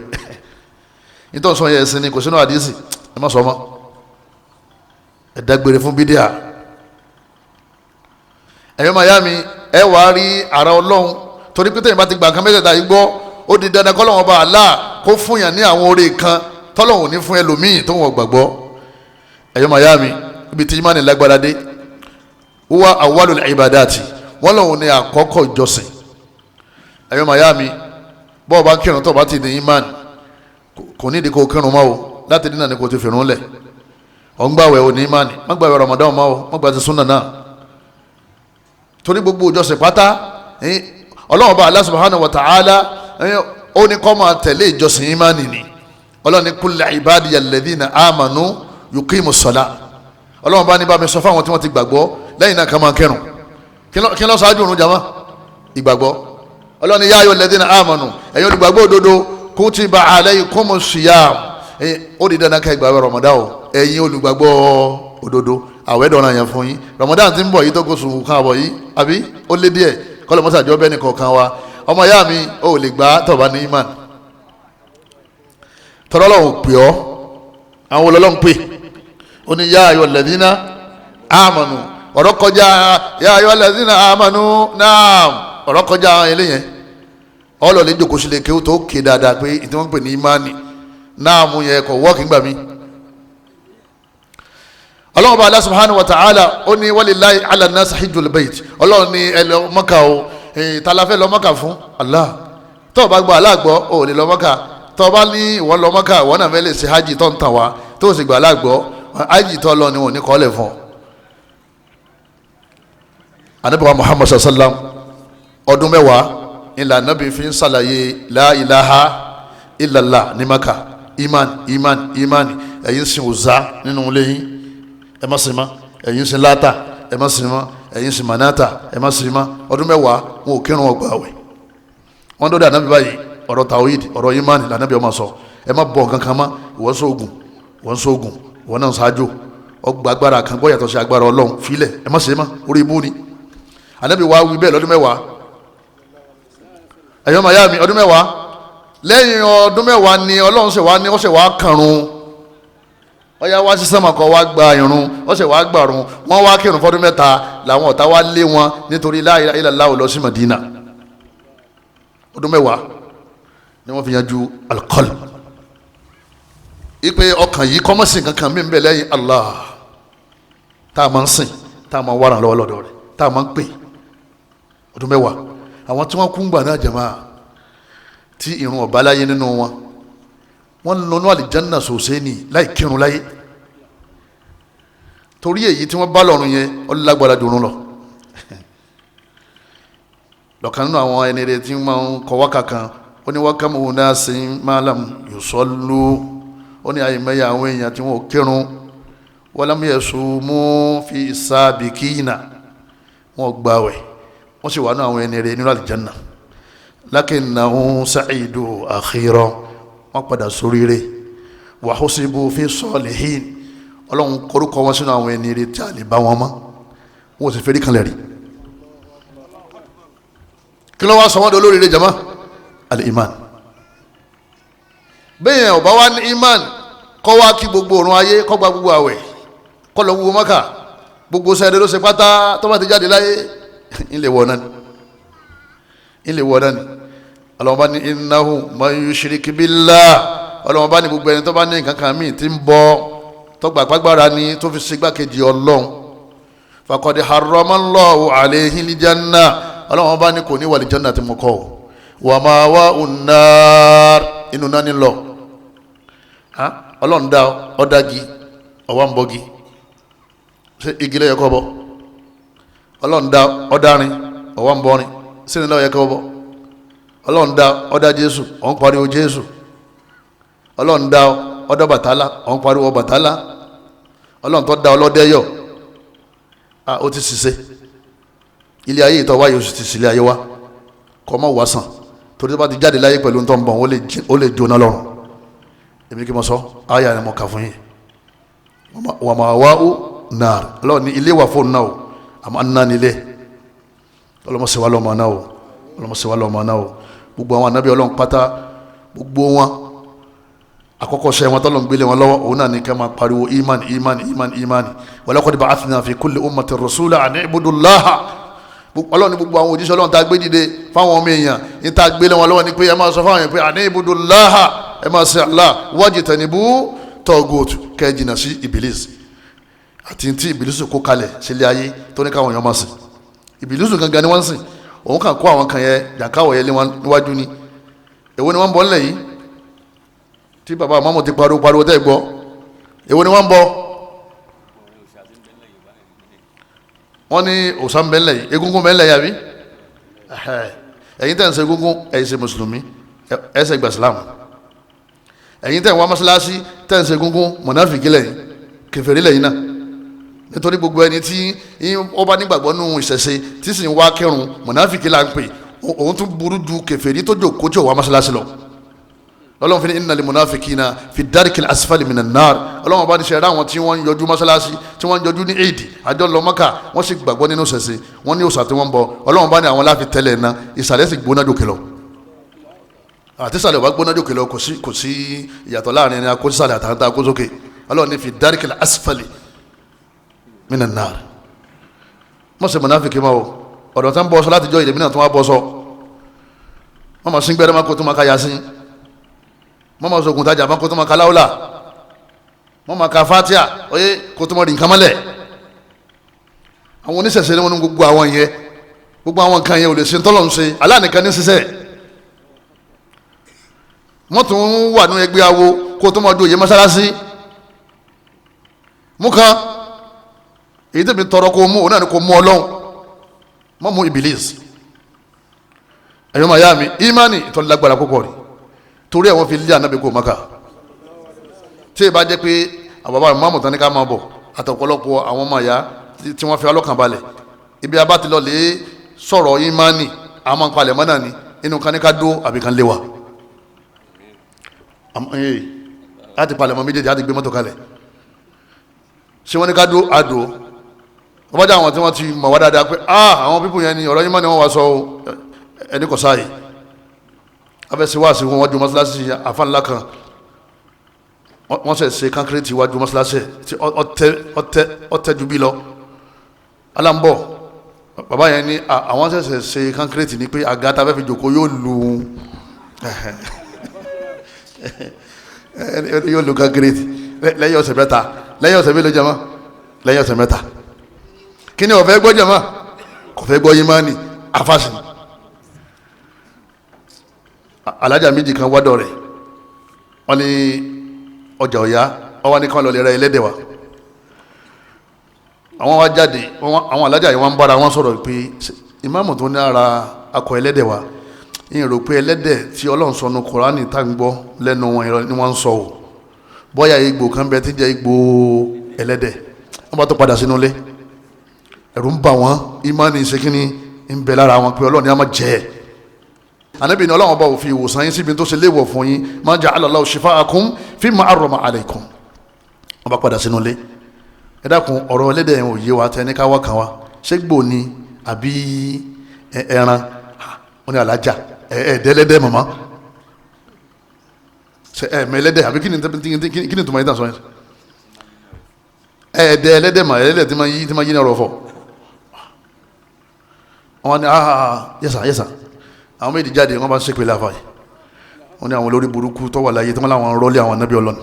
Nítorí sọ yẹ ẹ̀sìn ni kò sínú àdìsí, ẹ má sọ mọ́. Ẹ dágbére fún bídíà. Ẹ̀yọ́ mayami, ẹ wàá rí ara Ọlọ́run. Torí pé tẹ̀yìn bá ti gbà nǹkan mẹ́tẹ̀ẹ̀ta yìí gbọ́, ó di dandan kọ́lọ́run ọba Allah kó fún yàn ní àwọn oore kan tọ́lọ́run ò ní fún ẹlòmíì tó wọ́n gbàgbọ́. Ẹ̀yọ́ mayami, ibi tí ìmánì lágbára dé, huwa awwalul ibadati, wọ́n lòun ní àkọ́kọ́ ìjọsìn. Ẹ̀yọ́ mayami, bọ́ọ̀ bá kírun tó bá ti ní ìmánì, kò ní ìdí kó kírun mọ́ o. Láti dínà ni kò ti fìrún lẹ̀. Ọ̀ ń gbàwẹ̀ ò ní ìmánì, má gbàwẹ̀ Ramadan mọ́ o, má gbà ti súnà náà. Torí gbogbo ìjọsìn pátá Ọlọ́run bá Allah subhanahu wa ta'ala ó ní kó máa tẹ̀lé ìjọsìn ìmánì ni. Ọlọ́run ní kulli ibadiya alladhina amanu yuqimu ssalah. Ọlọ́run bá ní bá mi sọ fáwọn tí wọ́n ti gbàgbọ́ lẹ́yìn náà ká máa kírun. Kí ló ṣáájú òrùn jama? Ìgbàgbọ́. Ọlọ́run ní ya ayyuhal ladhina amanu, ẹ̀yin olùgbàgbọ́ òdodo, kutiba alaykumus siyam, ó di dandan ká ìgbàwẹ̀ Ramadan o. Ẹ̀yin olùgbàgbọ́ òdodo, àwẹ̀ dọ̀ràn yẹn fún yín. Ramadan ti ń bọ̀ yìí tó kó sùn kan àbọ̀ yìí àbí ó lé díẹ̀, kọ́lọ̀ mọ́sàájọ́ bẹ́ẹ̀ nìkọ̀ọ̀kan wa. Ọmọ ìyá mi, ó lè gbà tó bá ní iman. Tọ́lọ́ lọ́hùn pè ọ́, àwọn olólùn pè ó ní yá ayọ̀ lẹ́dínà àmọ̀nù. Ọ̀rọ̀ kọjá yá ayọ̀ lẹ́dínà àmọ̀nù náà, ọ̀rọ̀ kọjá eléyẹn. Ọlọ́ọ̀lẹ́ jókòó sílẹ̀ kéwù tó ké dáadáa pé ìtí wọ́n ń pè ní imani náà mú yẹ kọ̀ wọ́ọ̀kì ńgbà mí. Ọlọ́run bá Allah subhanahu wa ta'ala ó ní walillahi ala nasi hijjul bayt. Ọlọ́run ní ẹ lọ Mọ́kà o. Ta la fẹ́ lọ Mọ́kà fún? Allah. Tó o bá gba Allah gbọ́, o ò lè lọ Mọ́kà. Tó o bá ní ìwọ lọ Mọ́kà, ìwọ náà fẹ́ lè ṣe hajj tó ń tàn wá, tó o sì gba Allah gbọ́, hajj tó lọ ni wọn ò ní kọ́ lẹ̀ fún ọ. Ànábì wa Muhammad sallam, ọdún 10 ìlànà Ànábì fi ń ṣàlàyé la ilaha illallah ní Mọ́kà. Iman, iman, iman. Ẹ̀yin sin òòṣà nínú ilé yín, ẹ má sin mọ́. Ẹ̀yin sin láta, ẹ má sin mọ́. Ẹ̀yin sin manata, ẹ má sin mọ́. Ọdún 10 wọn ò kírun ọgbà àwẹ̀. Wọ́n dọ́dọ̀ Ànábì báyìí, ọ̀rọ̀ tawhid, ọ̀rọ̀ imani lànàbì ọmọ sọ. Ẹ má bọ̀ nǹkan kan mọ́. Ìwọ sóògùn, ìwọ sóògùn, ìwọ náà ṣáájú ọgbà agbára kan gbọ́ yàtọ̀ sí agbára Ọlọ́run, filẹ̀, ẹ má sin mọ́, orí ibú ni. Ànábì wa wí bẹ́ẹ̀ lọ́dún 10. Ẹ̀yọ́ màyá mi, ọdún 10. Lẹ́yìn ọdún 10 ni Ọlọ́run ṣe wá ní ọ̀sẹ̀ wá kàrún. Ọ̀yá wá sí sánmà kọ́ wá gba irun, ọ̀sẹ̀ wá gbàrún. Wọ́n wá kírun fọ́dún 3, làwọn ọ̀tá wá lé wọn nítorí la ilaha illallah lọ sí Madina. Ọdún 10 ni wọ́n fi yanjú al-qalb. Ipe ọkàn yìí kọ́mọ́sìn kankan mí bẹ̀ lẹ́yìn Allah tá a máa ń sìn, tá a máa wà lọ́wọ́ lọ́dọ̀ rẹ̀, tá a máa ń pè. Ọdún 10 àwọn tí wọ́n kú ń gbà náà jàmá, tí irun ọ̀bá láyé nínú wọn, wọ́n lọ́nà àlìjánná sòsé ni láì kírun láyé. Torí èyí tí wọ́n bá lọ́run yẹn, ó lágbára dùnrún lọ. Lọ́kàn nínú àwọn ẹni rẹ̀ tí wọ́n ń kọ wákà kan, ó ní wákà mọ̀ náà sí malam yusallu Ó ní àyèmẹ́yà àwọn èèyàn tí wọ́n kírun, walam yasumu fi sabiqina, wọ́n gbàwẹ̀ wọ́n sì wà ní àwọn ẹni rẹ̀ nínú àlìjánná. Lakinnahum sa'idu akhiran, wọ́n padà sóríire. Wa husibu fi salihin, ọlọ́run korúkọ wọn sínú àwọn ẹni rẹ̀ tí a lè bá wọn mọ́, wọn ò sì fẹ́rí kan lẹ̀ rí. Kí ló wá sọ wọ́n di olóríire jama? Al-iman. Bẹ́ẹ̀ ọba wa ní iman, kọ́ wá kí gbogbo òrùn ayé, kọ́ gba gbogbo àwẹ̀, kọ́ lọ gbogbo Mákà, gbogbo sẹ́ẹ̀dẹ̀ ló ṣe pátá, tó bá ti jáde láyé ilé wọ̀ náà ni, ilé wọ̀ náà ni. Ọlọ́run bá ní innahu man yushrik billah, Ọlọ́run bá ní gbogbo ẹni tó bá ní nǹkan kan míì tí ń bọ, tó gbà pàgbára ni, tó fi ṣègbàkejì Ọlọ́run, faqad harrama Allahu alayhi al-janna, Ọlọ́run bá ní kò ní wal janna tí mo kọ́ o, wa ma'wa'un nar, inú náà ní lọ. Ọlọ́run dá ọ̀dági, ọ̀wá ń bọ́gi, ṣé igi ló yẹ kó bọ? Ọlọ́run dá ọ̀dárin, ọ̀wá ń bọ́rin, sínú ló yẹ kó bọ? Ọlọ́run dá ọ̀dá Jésù, ọ̀ ń pariwo Jésù. Ọlọ́run dá ọ̀dá Bàtálá, ọ̀ ń pariwo Bàtálá. Ọlọ́run tó dá ọlọ́dẹ́yọ̀, ó ti ṣiṣẹ́ ilé ayé ìtọ́ wáyé, oṣù ti ṣílẹ̀ ayé wa kọ́ mọ́ wá sàn, torí tó bá ti jáde láyé pẹ̀lú tó ń bọ̀, ó lè jóná lọ́rùn. Èmi kí mo sọ ayé ni mo kà fún yín. Wà máa wá ó náà ọlọ́run ní ilé wà fóònù náà o, àmọ́ ná nílé. Ọlọ́mọṣẹ́wá lọ́mọ náà o, ọlọ́mọṣẹ́wá lọ́mọ náà o. Gbogbo àwọn ànábì ọlọ́run pátá, gbogbo wọn àkọ́kọ́ ṣe wọn tọ́lọ̀ ń gbélé wọn lọ́wọ́, òun náà ní ká máa pariwo iman iman iman iman. Walaqad ba'athna fi kulli ummatin rasula an i'budullaha. Ọlọ́run ní gbogbo àwọn òjíṣẹ́ ọlọ́run tá a gbé dìde fáwọn ọmọ èèyàn ní tá a gbélé wọn lọ́wọ́ ni pé ẹ máa sọ fáwọn èèyàn pé an i'budullaha, ẹ máa ṣe Allah, wajtanibu tọ́gùt, kẹ́ jìnnà sí Ìbílísì àti tí Ìbílísì kó kalẹ̀ sílé ayé tó ní káwọn èèyàn máa sìn. Ìbílísì gangan ni wọ́n ń sìn, òun kàn kó àwọn kan yẹn jàǹkáwọ̀ yẹn lé wọn níwájú ni. Èwo ni wọ́n ń bọ̀ ńlẹ̀ yìí tí bàbá àmọ́mọ́ ti pariwo pariwo tẹ́ gbọ́? Èwo ni wọ́n ń bọ̀? Wọ́n ní òòṣà ń bẹ ńlẹ̀ yìí, egúngún bẹ ńlẹ̀ yìí àbí? Ẹ̀yin tẹ̀ ń ṣe egúngún, ẹ̀yin ṣe mùsùlùmí, ẹ̀ ṣe gbà sílámù. Ẹ̀yin tẹ̀ ń wá mọ́ṣáláṣí tẹ̀ ń ṣe egúngún, mọ̀náfìkì lẹ́yìn, kèfèrí lẹ́yìn náà. Nítorí gbogbo ẹni tí ó bá nígbàgbọ́ nù ìṣẹ̀ṣe tí sì ń wá kírun, mọ̀náfìkì là ń pè. Òun tún burú ju kèfèrí tó jòkó tí ò wá mọ́ṣáláṣí lọ. Ọlọ́run fi ní innal munafikina fi darikil asfali minan nar. Ọlọ́run bá ní ṣe ráwọn tí wọ́n ń yọjú mọ́ṣáláṣí, tí wọ́n ń yọjú ní èdè àjọ lọ Mákà, wọ́n sì gbàgbọ́ nínú ṣẹ̀ṣẹ̀, wọ́n ní òòṣà tí wọ́n ń bọ. Ọlọ́run bá ní àwọn láfi tẹ́lẹ̀ iná, ìsàlẹ̀ sì gbóná jòkè lọ. Àti ìsàlẹ̀ ò bá gbóná jòkè lọ, kò sí ìyàtọ̀ láàrin ẹni akósàlẹ̀ àtàntà akósókè. Ọlọ́run ní fi darikil asfali minan nar. Mọ̀sẹ̀ munafiki máa o, ọ̀dọ̀ tán bọ́ sọ láti jọ ìdèmí náà tó wá bọ́ sọ. Wọ́n máa sín gbẹ́rẹ́ máa kó tó máa ka yasin, wọ́n máa sọ̀gùn tajà máa kó tó máa ka láwùlà, wọ́n máa ka fatia oyè kó tó máa rìn kámọ́lẹ̀. Àwọn oníṣẹ̀ṣẹ̀ ni wọ́n ní gbogbo àwọn yẹn, gbogbo àwọn nǹkan yẹn ò lè ṣe tọ́lọ̀ ń ṣe, aláàníkan ní ṣiṣẹ́. Wọ́n tún wà ní ẹgbẹ́ awo kó tó máa do òye mọ́ṣáláṣí mú kan. Èyí tẹ̀mí tọrọ kó mú òun náà ni kó mú Ọlọ́run, mọ́ mú Ìbílísì. Ẹ̀yọ́ máa yá mi, ìmánì ìtọ́lágbára púpọ̀ rí, torí àwọn fi lé ànábì kó Mákà. Tí ì bá jẹ́ pé àwọn bàbá mọ́mù tán ní ká máa bọ̀ àtọ̀pọ̀lọpọ̀ àwọn ọmọ ìyá tí wọ́n fi ọlọ́kàn balẹ̀, ibi abá ti lọ lè sọ̀rọ̀ ìmánì, àwọn palẹ̀ mọ́ náà ni inú kan ní ká dó àbí kan lé wa láti palẹ̀ mọ́ méjèèjì, láti gbé mọ́tò kalẹ̀. Ṣé wọ́n ní ká dó àdó? Wọ́n bá jẹ́ àwọn tí wọ́n ti mọ̀ wá dáadáa pé àwọn pípù yẹn ni ọ̀rọ̀ ìmánì wọn wá sọ ẹni kò sáàyè afẹsíwáàsí wọn wájú mọ́sálásí àfáànlá kan, wọ́n sẹ̀ ṣe kankireti wájú mọ́sálásí tí ọtẹ ju bí lọ. Alambọ bàbá yẹn ní àwọn sẹ̀sẹ̀ ṣe kankireti ni pé àga tá a fẹ́ fi jòkó yóò lu yóò lu kankireti lẹ́yìn ọ̀sẹ̀ mẹ́ta. Lẹ́yìn ọ̀sẹ̀ mélòó jama? Lẹ́yìn ọ̀sẹ̀ mẹ́ta. Kí ni ó fẹ́ gbọ́ jama? Kò fẹ́ gbọ́ yimani afásitì. Alájà méjì kan wádọ̀ rẹ̀, wọ́n ní ọjà ọ̀yá, wọ́n wá ní kán lọ lè ra ẹlẹ́dẹ̀ wa. Àwọn wá jáde, àwọn alájà yìí wọ́n ń bára wọn sọ̀rọ̀ pé ìmáàmù tó ní ara akọ ẹlẹ́dẹ̀ wa, ìyẹn rò pé ẹlẹ́dẹ̀ tí Ọlọ́run sọ nu Kùránì tá ń gbọ́ lẹ́nu wọn ni wọ́n ń sọ o. Bọ́yà igbó kan bẹ tí ń jẹ́ igbó ẹlẹ́dẹ̀. Wọ́n bá tó padà sínú ilé, ẹ̀rù ń bà wọ́n, ìmánì ṣe kíni ń bẹ lára wọn pé Ọlọ́run ni a máa jẹ́ ẹ̀. Ànábì ní Ọlọ́run bá òfin ìwòsàn yín síbi tó ṣe léèwọ̀ fún yín, ma ja'ala Allahu shifa'akum fima harrama alaykum. Wọ́n bá padà sínú ilé. Ẹ dákun, ọ̀rọ̀ ẹlẹ́dẹ̀ yẹn ò yé wa, tẹ ní ká wá kan wa, ṣé gbò ni àbí ẹran? Wọ́n ní alájà ẹ̀ẹ́dẹ́lẹ́dẹ́ mọ̀mọ́ ṣe ẹ̀mẹ́lẹ́dẹ́ àbí kí ni tùmọ̀ yín tà sọ yẹn? Ẹ̀ẹ́dẹ́lẹ́dẹ́ mà ẹlẹ́dẹ̀ tí ma yí ní ọ̀rọ̀ fọ̀. Wọ́n ní yẹ́sà yẹ́sà. Àwọn méjì jáde, wọ́n bá ń ṣépè láfa yìí. Wọ́n ní àwọn olórí burúkú tó wà láyé tí wọ́n láwọn rọ́lé àwọn anábì Ọlọ́run.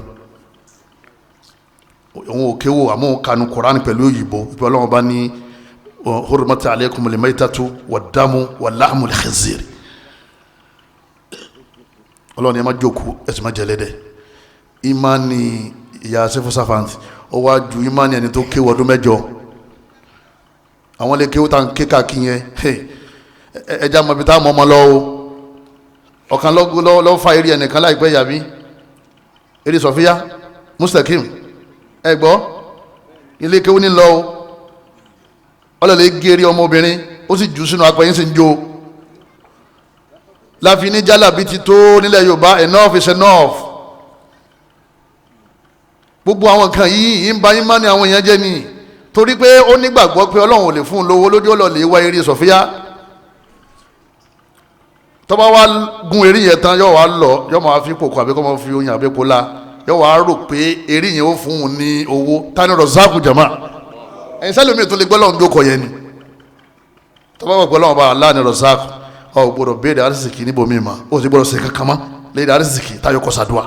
Òun ò kéwò, àmọ́ òun kanu Kùránì pẹ̀lú òyìnbó ìpè Ọlọ́run bá ní hurrimat alaykumul maytatu wad-damu wa lahmul khinzir. Ọlọ́run ni ẹ má jókòó, ẹ sì má jẹ ẹlẹ́dẹ̀. Ìmánì ìyá civil servant ó wá ju ìmánì ẹni tó kéwò ọdún 8. Àwọn lè kéwò tá n ké káàkiri yẹn, ẹja mọ̀ ibi tá a mọ̀ ọmọ lọ o. Ọ̀kan lọ́ fa eré ẹnìkan láìpẹ́ yàbí eré Sọfíà Mustakim, ẹ gbọ́ ilé kéwò ní lọ o. Ọlọ́lẹ̀ gé eré ọmọbìnrin, ó sì jù sínú apẹ̀yìn, sì ń jó. Láfi ní jálàbí ti tó nílẹ̀ Yorùbá, enough is enough. Gbogbo àwọn nǹkan yìí ń ba yín má ní àwọn èèyàn jẹ́ ni, torí pé ó nígbàgbọ́ pé Ọlọ́run ò lè fún un lówó lójú ọlọ́lẹ̀ wá eré Sọfíà. Tó bá wá gun eré yẹn tán, yóò wá lọ, yóò máa fi kòkò àbí kó máa fi oyin àbí kola, yóò wá rò pé eré yẹn ó fún un ní owó. Tani rọ̀záàkù jama? Ẹ̀yin sẹ́lẹ̀ mi tó lè gbọ́ lọ́run jókòó yẹn ni. Tó bá wà gbọ́ lọ́run bá Allah ní rọ̀záàkù, ọ gbọ́dọ̀ béèrè arísìkì níbo mi ma, ó sì gbọ́dọ̀ ṣe kankan mọ́ lẹ́yìn arísìkì táyọ̀ kọ́ sàdúà.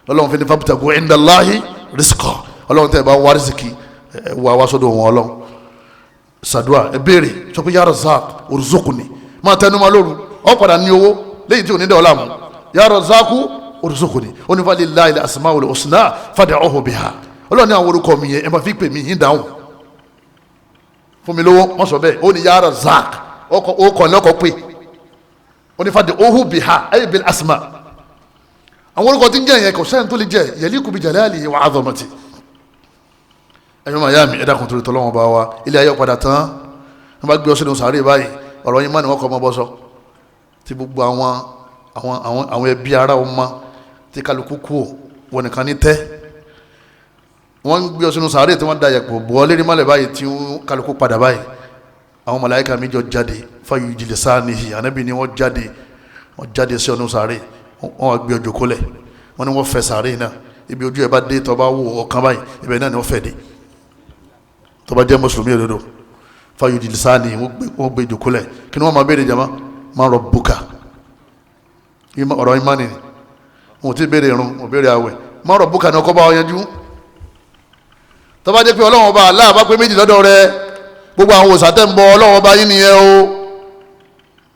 Lọ́lọ́run fi ní fabtagu indallahi rizqa. Ọlọ́run tẹ́ ẹ bá wá arísìkì, ẹ wá wá sọ́dọ̀ wọn. Ọlọ́run sàdúà, ẹ béèrè, sọ pé ya Razzaq urzuqni, máa tẹnu ma lóru, ọ padà ní owó lẹ́yìn tí ò ní dẹ̀ ọ́ láàmú. Ya Razzaq urzuqni. Ó ní falillahil asmaul husna fad'uhu biha. Ọlọ́run ní àwọn orúkọ mi yẹn, ẹ máa fi pè mí yín dáhùn fún mi lówó. Wọ́n sọ bẹ́ẹ̀, ó ní ya Razzaq, ó kọ́ ní ọkọ̀ pé ó ní fad'uhu biha ay bil asma. Àwọn orúkọ tí ń jẹ́ yẹn, kò sẹ́yìn tó lè jẹ́ yaliqu bi jalalihi wa azamati. Ẹ̀yin máa yá mi, ẹ̀dá kan torí tọ́lọ́wọ́n bá wa, ilé ayé padà tán. Wọ́n bá gbé ọ sínú sàárè báyìí, ọ̀rọ̀ yín má ni wọ́n kọ́ ọmọ bọ́ sọ tí gbogbo àwọn àwọn àwọn àwọn ẹbí ara ọmọ tí kálukú kú ò wọn nìkan ní tẹ́. Wọ́n ń gbé ọ sínú sàárè tí wọ́n da yẹ̀pọ̀ bọ́ lérí mọ́lẹ̀ báyìí, tí kálukú padà báyìí, àwọn màláíkà mi jọ jáde fáyọ̀ ìjìnlẹ̀ sáà nìyí. Ànábì ni wọ́n jáde, wọ́n jáde sí ọ̀nù sàárè, wọ́n wá gbé ọjọ́ kólẹ̀. Wọ́n ní wọ́n fẹ́ sàárè náà, ibi ojú ẹ̀ bá dé, tó bá wò ọ̀kan báyìí, ibẹ̀ náà ni wọ́n fẹ́ dé, tó bá jẹ́ mùsùlùmí òdodo. Fáyọ̀ ìjìnlẹ̀ sáà nìyí, wọ́n gbé ọjọ́ kólẹ̀. Kí ni wọ́n máa béèrè jama? Máa rọ bùkà ọ̀rọ̀ ìmánì ni. Wọn ò tí ì béèrè irun, wọn ò béèrè àwẹ̀. Máa rọ bùkà ní ọkọ̀ bá wọn yanjú. Tó bá jẹ́ pé Ọlọ́run ọba Allah bá pé méjì lọ́dọ̀ rẹ, gbogbo àwọn òòṣà tẹ́ ń bọ, Ọlọ́run ọba yín nìyẹn o.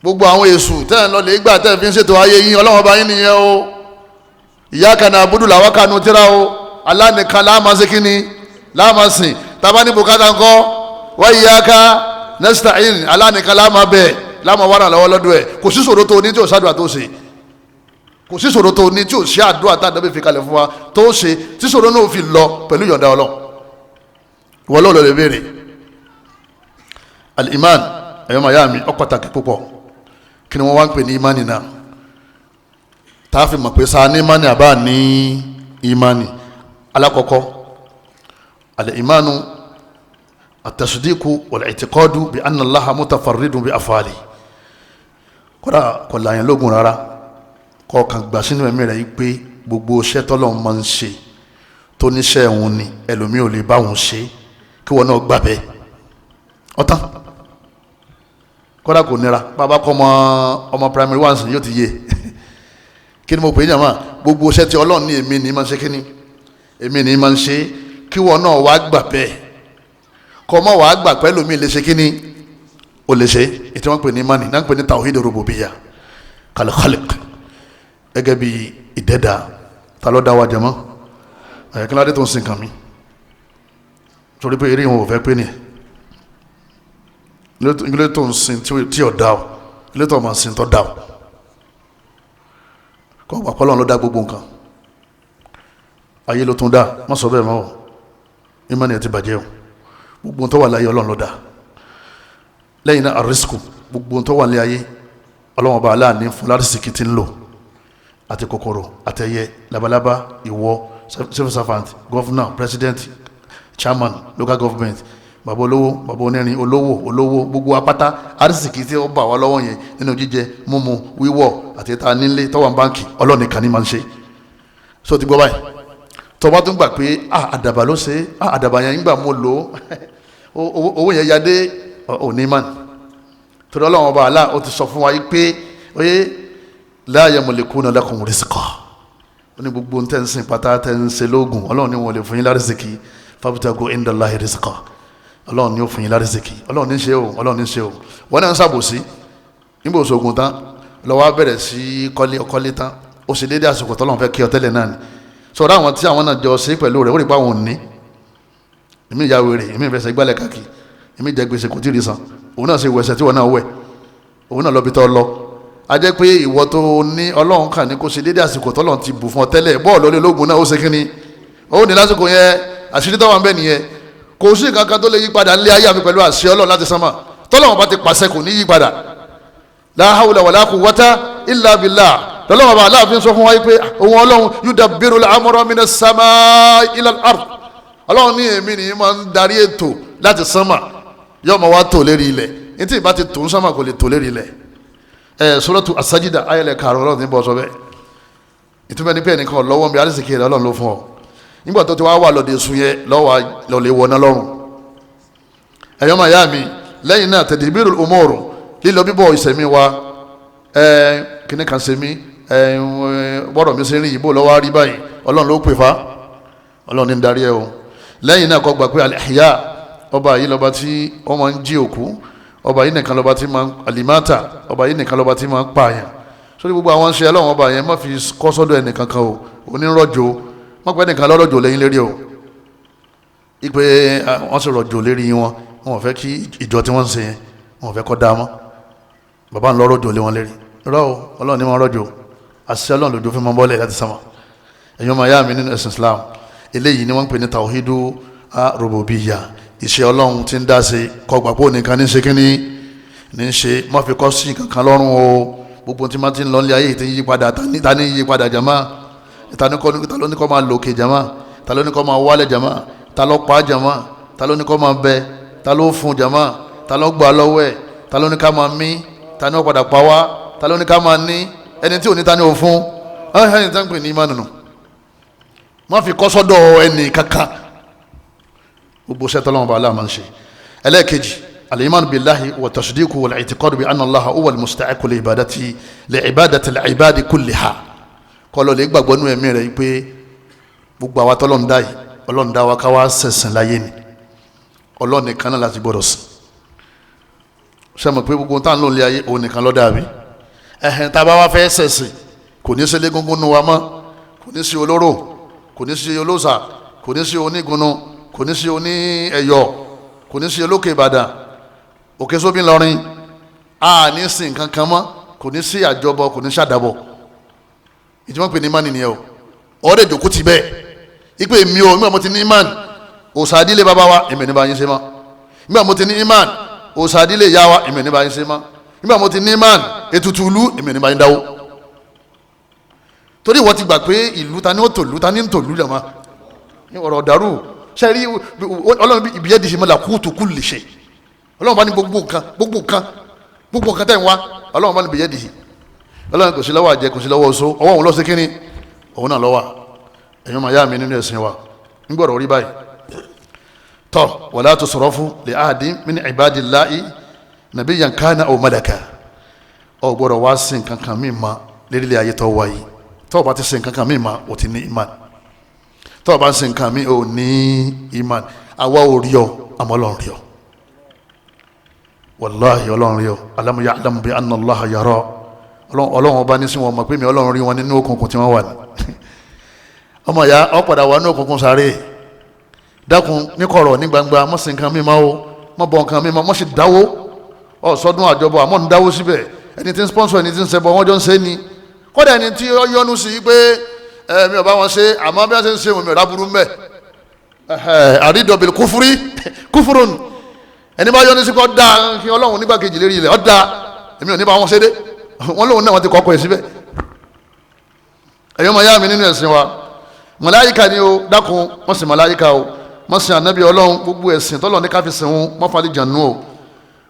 Gbogbo àwọn èṣù tẹ́ ń lọ lè gbà tẹ́ ń fi ń ṣètò ayé yín, Ọlọ́run ọba yín nìyẹn o. Iyyaka na'budu làwọn kanu tíra o. Allah nìkan láàmà ṣe kíni, láàmà sìn. Tábà ní bùkátà ńkọ́, wa iyyaka nasta'in, Allah nìkan láàmà bẹ̀, láàmà wàrà lọ́wọ́ lọ́dọ̀ ẹ̀. Kò sí ṣòro tó ní tí ò sádùá tó ṣe, kò sí ṣòro tó ní tí ò sí àdúrà tá àdàbẹ̀ fi kalẹ̀ fún wa tó ṣe, tí ṣòro náà fi lọ pẹ̀lú ìyọ̀ǹda Ọlọ́run. Ìwọ lọ́wọ́ lè béèrè. Al-iman, ẹ̀yọ́ màá yá mi, ó pàtàkì púpọ̀. Kí ni wọ́n wá ń pè ní imani náà, tá a fi mọ̀ pé sa ní imani àbá ní imani? Alákọ̀ọ́kọ́, al-imanu at-tasdiqu wal-i'tiqadu bi anna Allaha mutafarridun bi af'ali. Kódà kò láyìn lógun rárá, kọ̀ọ̀kan gbà sínú ẹ̀mí rẹ̀ yìí pé gbogbo iṣẹ́ tọ́lọ́run máa ń ṣe tó níṣẹ́ òun ni, ẹlòmíì ò lè bá òun ṣe, kí wọn náà gbà bẹ́ẹ̀, ọ̀tán. Kódà kò nira. Bàbá kọ́ ọmọ ọmọ primary one sìn, yóò ti yé. Kí ni mo pè é jàmá? Gbogbo iṣẹ́ tí Ọlọ́run ní èmi ní máa ń ṣe, kí ni èmi ní máa ń ṣe, kí wọn náà wá gbà bẹ́ẹ̀, kọ́ ọmọ wàá gbà pẹ́ lómi lè ṣe, kí ni ó lè ṣe. Ètò wọn pè ní mani náà ń pè ní tawhid rububiyya kal-khaliq, gẹ́gẹ́ bí ìdẹ́dà. Ta ló dá wa jàmá? Àyẹ̀kínládé tó ń sin kàn mí torí pé eré wọn ò fẹ́ pé ni ilé tó ń sin tí ò dá o, ilé tó máa sin tó dá o, kọ́ wà pọ́lọ́n ló dá gbogbo nǹkan. Ayé ló tún dá, má sọ bẹ́ẹ̀ mọ́ o, ìmánì ẹ̀ ti bàjẹ́ o. Gbogbo tó wà láyé Ọlọ́run ló dá. Lẹ́yìn náà àrísìkò, gbogbo tó wà ní ayé Ọlọ́run ọba aláàní fún lárísìkì tí ń lò, àti kòkòrò, àtẹyẹ, labalábá, ìwọ, civil servant, governor, president, chairman, local government, bàbá olówó, bàbá onírin, olówó olówó, gbogbo apáta àrísìkì tí ó bà wá lọ́wọ́ yẹn nínú jíjẹ, mímu, wíwọ̀ àti ìta nílé tọ́wọ́n báńkì, Ọlọ́run nìkan ní máa ń ṣe. So ti gbọ́ báyìí, tọba tún gbà pé àdàbà ló ṣe, àdàbà yẹn nígbà mo lò ó, owó yẹn yadé, òní man. Torí Ọlọ́run ọba àlá ó ti sọ fún wa yìí pé oye la yamlikuna lakum rizqa, ó ní gbogbo ń tẹ́ ń sìn pátá tẹ́ ń ṣe lóògùn, Ọlọ́run ní wọn lè fún yín lárísìkì. Fabtagu indallahi rizqa, Ọlọ́run ní ó fún yín lárísìkì. Ọlọ́run ní ṣe o, Ọlọ́run ní ṣe o. Wọn náà ń ṣàbòsí nígbà òṣogùn tán lọ́wọ́ á bẹ̀rẹ̀ sí kọ́lé ọkọ́lé tán, ó sì déédéé àsìkò tọ́lọ́run fẹ́ kí ọ tẹ́lẹ̀ náà ni. Sọ̀rọ̀ àwọn tí àwọn náà jọ ṣe pẹ̀lú rẹ̀, ó rí pa àwọn òní, èmi ìyá wèrè, èmi ìfẹsẹ̀ gbálẹ̀ káàkiri, èmi jẹ gbèsè kò tí ì rí san, òun náà ṣe wẹ̀sẹ̀ tí wọn náà wẹ̀, òun náà lọ́bi tó lọ. A jẹ́ pé ìwọ tó ní Ọlọ́run kàn ní kó ṣe déédéé àsìkò tọ́lọ́run ti bù fún ọ tẹ́lẹ̀, bọ́ọ̀lù ológun náà ó ṣe kínní ó ní lásìkò yẹn, àṣírí tó wà ń bẹ nìyẹn. Kò sí nǹkan kan tó lè yí padà nílé ayé àfi pẹ̀lú àṣẹ Ọlọ́run láti sánmà. Tọ́lọ́run bá ti pàṣẹ kò ní yí padà. La hawla wala quwwata illa billah. Lọ́lọ́wọ́ bá aláàfin sọ fún wa pé òun Ọlọ́run yudabbiru al-amra minas samaa'i ila al-ard. Ọlọ́run ní èmi nìyí máa ń darí ètò láti sánmà, yóò máa wá tò lérí ilẹ̀. Ní tí ìbá ti tò ń sánmà kò lè tò lérí ilẹ̀. Ẹ Suratu As-Sajda ayẹlẹ karùn-ún Ọlọ́run ní bọ́ sọ bẹ́ẹ̀. Ìtumọ̀ ní pé ẹnìkan lọ́wọ́ mi arísìkì rẹ̀ Ọlọ́run ló fún ọ. Nígbà tó ti wá wà lọ́dẹ sùn yẹn lọ́wọ́ lọ́lẹ̀ wọná lọ́rùn. Ẹ̀yọ́ màá yá mi, lẹ́yìn náà tadbirul umur, lílọ bíbọ̀ ìsẹ̀mí wa, kíní kan ṣe mí, bọ́rọ̀ mi ṣe ń rìn ìbò lọ́wọ́ rí báyìí, Ọlọ́run ló pè fa, Ọlọ́run ní ń darí ẹ o. Lẹ́yìn náà kó gbà pé al-ihya, ọba yìí lọ́ba tí wọ́n máa ń jí òkú, ọba yìí nìkan lọ́ba tí máa ń alimata, ọba yìí nìkan lọ́ba tí máa ń pààyàn. Sórí gbogbo àwọn ṣe Ọlọ́run ọba yẹn má fi kọ́ sọ́dọ̀ ẹnìkan kan o, onírọ̀jò wọ́n pẹ́ nìkan lọ́rọ̀jò lẹ́yìn lérí o, ipe wọ́n sì rọ̀jò lérí wọn, wọn ò fẹ́ kí ìjọ tí wọ́n ń ṣe yẹn wọn ò fẹ́ kọ́ dá mọ́, bàbá ń lọ́rọ̀jò lé wọn lérí. Rọ́ o, Ọlọ́run ní wọn rọ̀jò, àṣìṣe Ọlọ́run lòdò fún mọ́ bọ́lẹ̀ láti sánmà. Ẹ̀yin ọmọ ayá mi nínú ẹ̀sìn Islam, eléyìí ni wọ́n ń pè ní tawhidu rububiyya, iṣẹ́ Ọlọ́run tí ń dá ṣe, kọgbà pò nìkan ní ṣe kínní ní ṣe, má fi kọ́ sí kankan lọ́rùn o. Gbogbo tí má ti ń lọ nílé ayé tí ń yí padà, ta ní yí padà jàmá? Ta ló ní kọ́ máa lòkè jàmá? Ta ló ní kọ́ máa wálẹ̀ jàmá? Ta ló pa jàmá? Ta ló ní kọ́ máa bẹ? Ta ló fún jàmá? Ta ló gbà lọ́wọ́ ẹ̀? Ta ló ní ká máa mí? Ta ní ó padà pa wá? Ta ló ní ká máa ní? Ẹni tí ò ní ta ní ò fún? Ẹni tí wọ́n ń pè ní ìmánu nù. Má fi kọ́ sọ́dọ̀ ẹnì kankan. Gbogbo sẹ́tọ́ lọ́wọ́ bá aláàmà ń ṣe. Ẹlẹ́ẹ̀kejì, al-iman billahi wa tasdiqu wal i'tiqadu bi anna Allaha huwa al-mustahiqqu li ibadati li ibadati al-ibadi kulliha. Kọ́lọ́ lè gbàgbọ́ nú ẹ̀mí rẹ̀ pé gbogbo àwa tọ́lọ́run dá yìí, Ọlọ́run dá wa ká wá ṣẹ̀sìn láyé ni, Ọlọ́run nìkan náà láti gbọ́dọ̀ sìn. Ṣé mo pé gbogbo táwọn ló ń lé ayé òun nìkan ló dà bí? Ẹ̀hìn tá a bá wá fẹ́ ṣẹ̀sìn, kò ní sí légúngún nu wa mọ́, kò ní sí olóró, kò ní sí olóòṣà, kò ní sí onígunnu, kò ní sí oní ẹ̀yọ̀, kò ní sí olókè Ìbàdàn, òkè sóbì ńlọrin, a ní sìn kankan mọ́, kò ní sí àjọbọ, kò ní sí àdàbọ̀. Ìtumọ̀ pé ní imani nìyẹn o. Ọ̀rẹ́ ìjòkó ti bẹ́ẹ̀ ipe mi ò nígbà mo ti ní imani, òsàdílé bàbá wa èmi ní bá yín ṣe mọ́. Nígbà mo ti ní imani, òsàdílé ìyá wa èmi ní bá yín ṣe mọ́. Nígbà mo ti ní imani, ètùtù ìlú èmi ní bá yín dáwó. Torí ìwọ ti gbà pé ìlú ta ni ó tòlú, ta ni ń tòlú jàmá, ọ̀rọ̀ dàrú. Sẹ́rí Ọlọ́run ìbíyẹ́ di ṣe kúùtù kú lè ṣe. Ọlọ́run bá ní gbogbo nǹkan, gbogbo nǹkan, gbogbo nǹkan tẹ̀ ń wá, Ọlọ́run bá ní ìbíyẹ́ di ṣe. Ọlọ́run kò sí lọ́wọ́ àjẹ, kò sí lọ́wọ́ oṣó, ọwọ́ òun lọ́sẹ̀ kínní òun náà lọ́wọ́. Ẹ̀yin ọmọ ìyá mi nínú ẹ̀sìn wa, ń gbọ́dọ̀ rí báyìí. Tọ́ wala tusrafu li ahadin min ibadillahi nabiyyan kana aw malaka. Ọ gbọ́dọ̀ wá sí nǹkan kan mí ma lérílẹ̀ ayé tó wáyé. Tọ́ bá ti sin nǹkan kan mí ma, ò ti ní iman. Tọ́ bá sin nǹkan mí, ò ní iman. Àwa ò rí ọ, àmọ́ Ọlọ́run rí ọ. Wàláhì Ọlọ́run rí ọ. Alam ya'lam bi anna Allaha yara. Ọlọ́run ọba ní sí wọn mọ̀ pé mi Ọlọ́run rí wọn nínú òkùnkùn tí wọ́n wà ní. Ọmọ ìyá ọ padà wà ní òkùnkùn sáré. Dákun ní kọ̀rọ̀ ní gbangba, mọ̀ sí nǹkan mímọ́ o, mọ̀ bọ̀ nǹkan mímọ́, mọ̀ sì dáwó. Ọ sọdún àjọbọ̀ àmọ́ ń dáwó síbẹ̀. Ẹni tí ń sponsor, ẹni tí ń ṣẹbọ, wọ́n jọ ń ṣe ni. Kódà ẹni tí ó yọnu sí pé Mi ò bá wọn ṣe, àmọ́ bí wọ́n ṣe ń ṣe mi ò ráburú mbẹ́. Àrídọ̀bìlì kúfúrí kúfúrún, ẹni bá yọ ní sípò dá kí Ọlọ́run nígbà kejì lérí ilẹ̀ ọ̀dà, èmi ò ní bá wọn ṣe dé. Wọn lóun náà wọn ti kọ́kọ́ ẹ̀ síbẹ̀. Ẹ̀yọ́ máa yá mi nínú ẹ̀sìn wa, màláyíkà ni o, dákun wọ́n sì màláyíkà o, wọ́n sì ànábì Ọlọ́run, gbogbo ẹ̀sìn tọ́lọ̀ ní káfí sìn wọn, wọ́n falẹ̀ jànú o,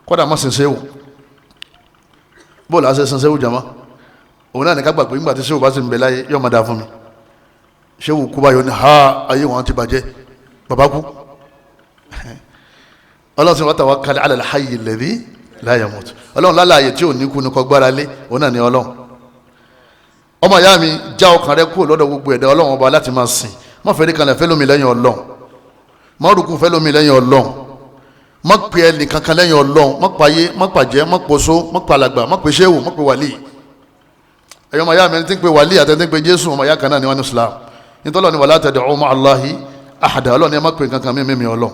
kọ́dà wọ́n sì ṣéwù. Bóòlù àṣẹ sin ṣéwù jàmá, òun náà ní ká gbà pé nígbà tí ṣéwù bá sì ń bẹ láyé yóò máa dáa fún mi. Ṣéwù kú báyọ̀ ní ha, ayé wọn ti bàjẹ́, bàbá kú. Ọlọ́run sì wọ́n tawakkal ala al-hayy alladhi la yamut. Ọlọ́run lálàyé tí ò ní kú ní kọ́ gbára lé, òun náà ní Ọlọ́run. Ọmọ ìyá mi, já ọkàn rẹ kúrò lọ́dọ̀ gbogbo ẹ̀dá Ọlọ́run ọba láti máa sìn. Má fẹ́rí kanlẹ̀ fẹ́ lómi lẹ́yìn Ọlọ́run, má rúkú fẹ́ lómi lẹ́yìn Ọlọ́run, má pe ẹnì kankan lẹ́yìn Ọlọ́run, má payé, má pàjẹ́, má pòṣó, má palàgbà, má pe ṣéwù, má pe wàlíì. Ẹ̀yọ́ ọmọ ìyá mi, ẹni tí ń pe wàlíì àti ẹni tí ń pe Jésù, ọmọ ìyá kan náà ni wọ́n ní Islam. Nítorí ni wala tad'u ma'a Allahi ahada, Ọlọ́run ni ẹ má pe kankan mímí Ọlọ́run.